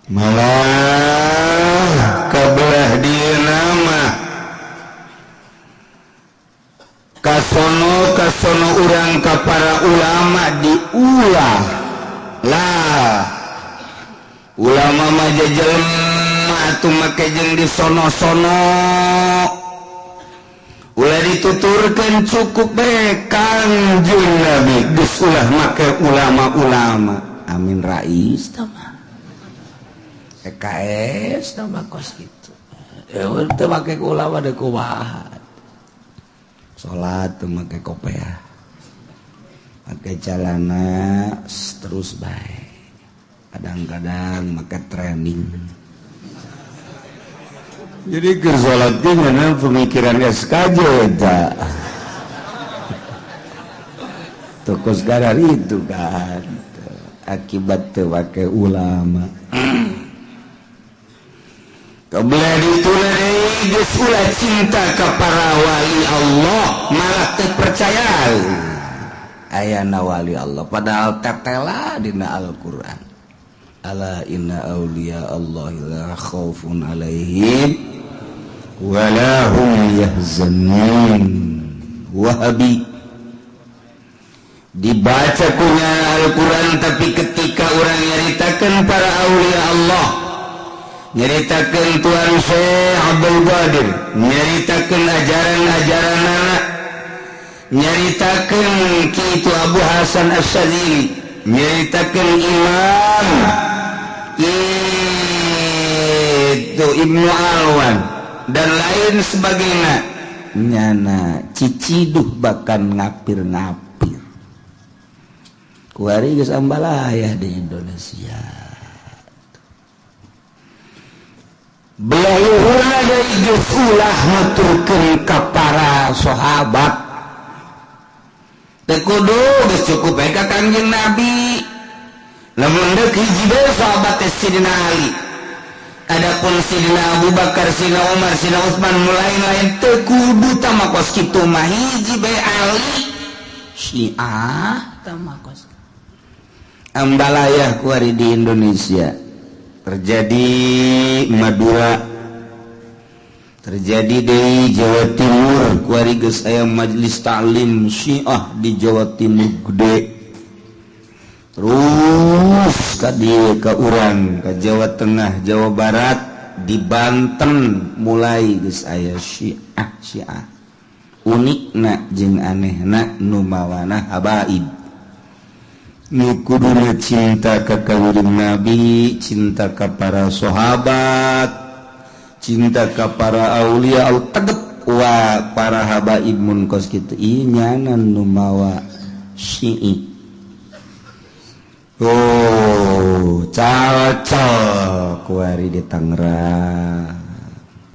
Malah kabelah dieuna mah kasono kasono urang ka para ulama diulah lah. Ulama mah jelema atuh make jeung disono-sono ulah dituturkeun cukup bae Kangjeng Nabi geus ulah make ulama-ulama. Amin Rais tah mah PKS tambah kos gitu. Teu make ulama deui kumaha. Salat teu make kopiah. Make celana terus bae. Kadang-kadang make training. Jadi keur salat ge ngeunah pemikiran SKJ eta. Toko sekarang itu kan akibat teu make ulama. Kebelah ditulis geus ulah cinta ka para wali Allah malah teu percaya ayana wali Allah padahal tetela dina Al-Qur'an. Ala inna auliya Allah la khaufun alaihim wa la hum yahzanun. Wahabi dibaca kunya Al-Qur'an tapi ketika orang nyaritakeun para aulia Allah, nyaritakeun Tuan Syekh Abdul Qadir, nyaritakeun ajaran-ajaran anak, nyaritakeun Ki itu Abu Hasan Asy-Syadzili, nyaritakeun Imam itu Ibnu Alwan dan lain sebagainya. Nyana ciciduh bahkan ngapir-ngapir. Kuari geus ambalayah di Indonesia. Belah dari geus ulah nuturkeun ka para sahabat. Teu kudu geus cukup bae ka Kangjeng Nabi. Lamun deuk hiji deui sahabat teh Sidina Ali. Adapun Sidina Abu Bakar, Sidina Umar, Sidina Utsman nu lain-lain teu kudu tah kos kitu mah hiji bae Ali. Syiah tah kos. Ambalayah kuari di Indonesia. Terjadi Madura, terjadi di Jawa Timur, kuari geus aya majelis taklim Syiah di Jawa Timur gede. Terus ka dieu ka urang, ka Jawa Tengah, Jawa Barat, di Banten mulai geus aya Syiah Syiah. Unikna jeung anehna nu mawana habaib. Nu kuduna cinta ka Kangjeng Nabi, cinta ka para sahabat, cinta ka para aulia, al tegep wa para habaib mun kos kitu inyanan nu mawa Syi'i. Oh, cocok kuari di Tangerang.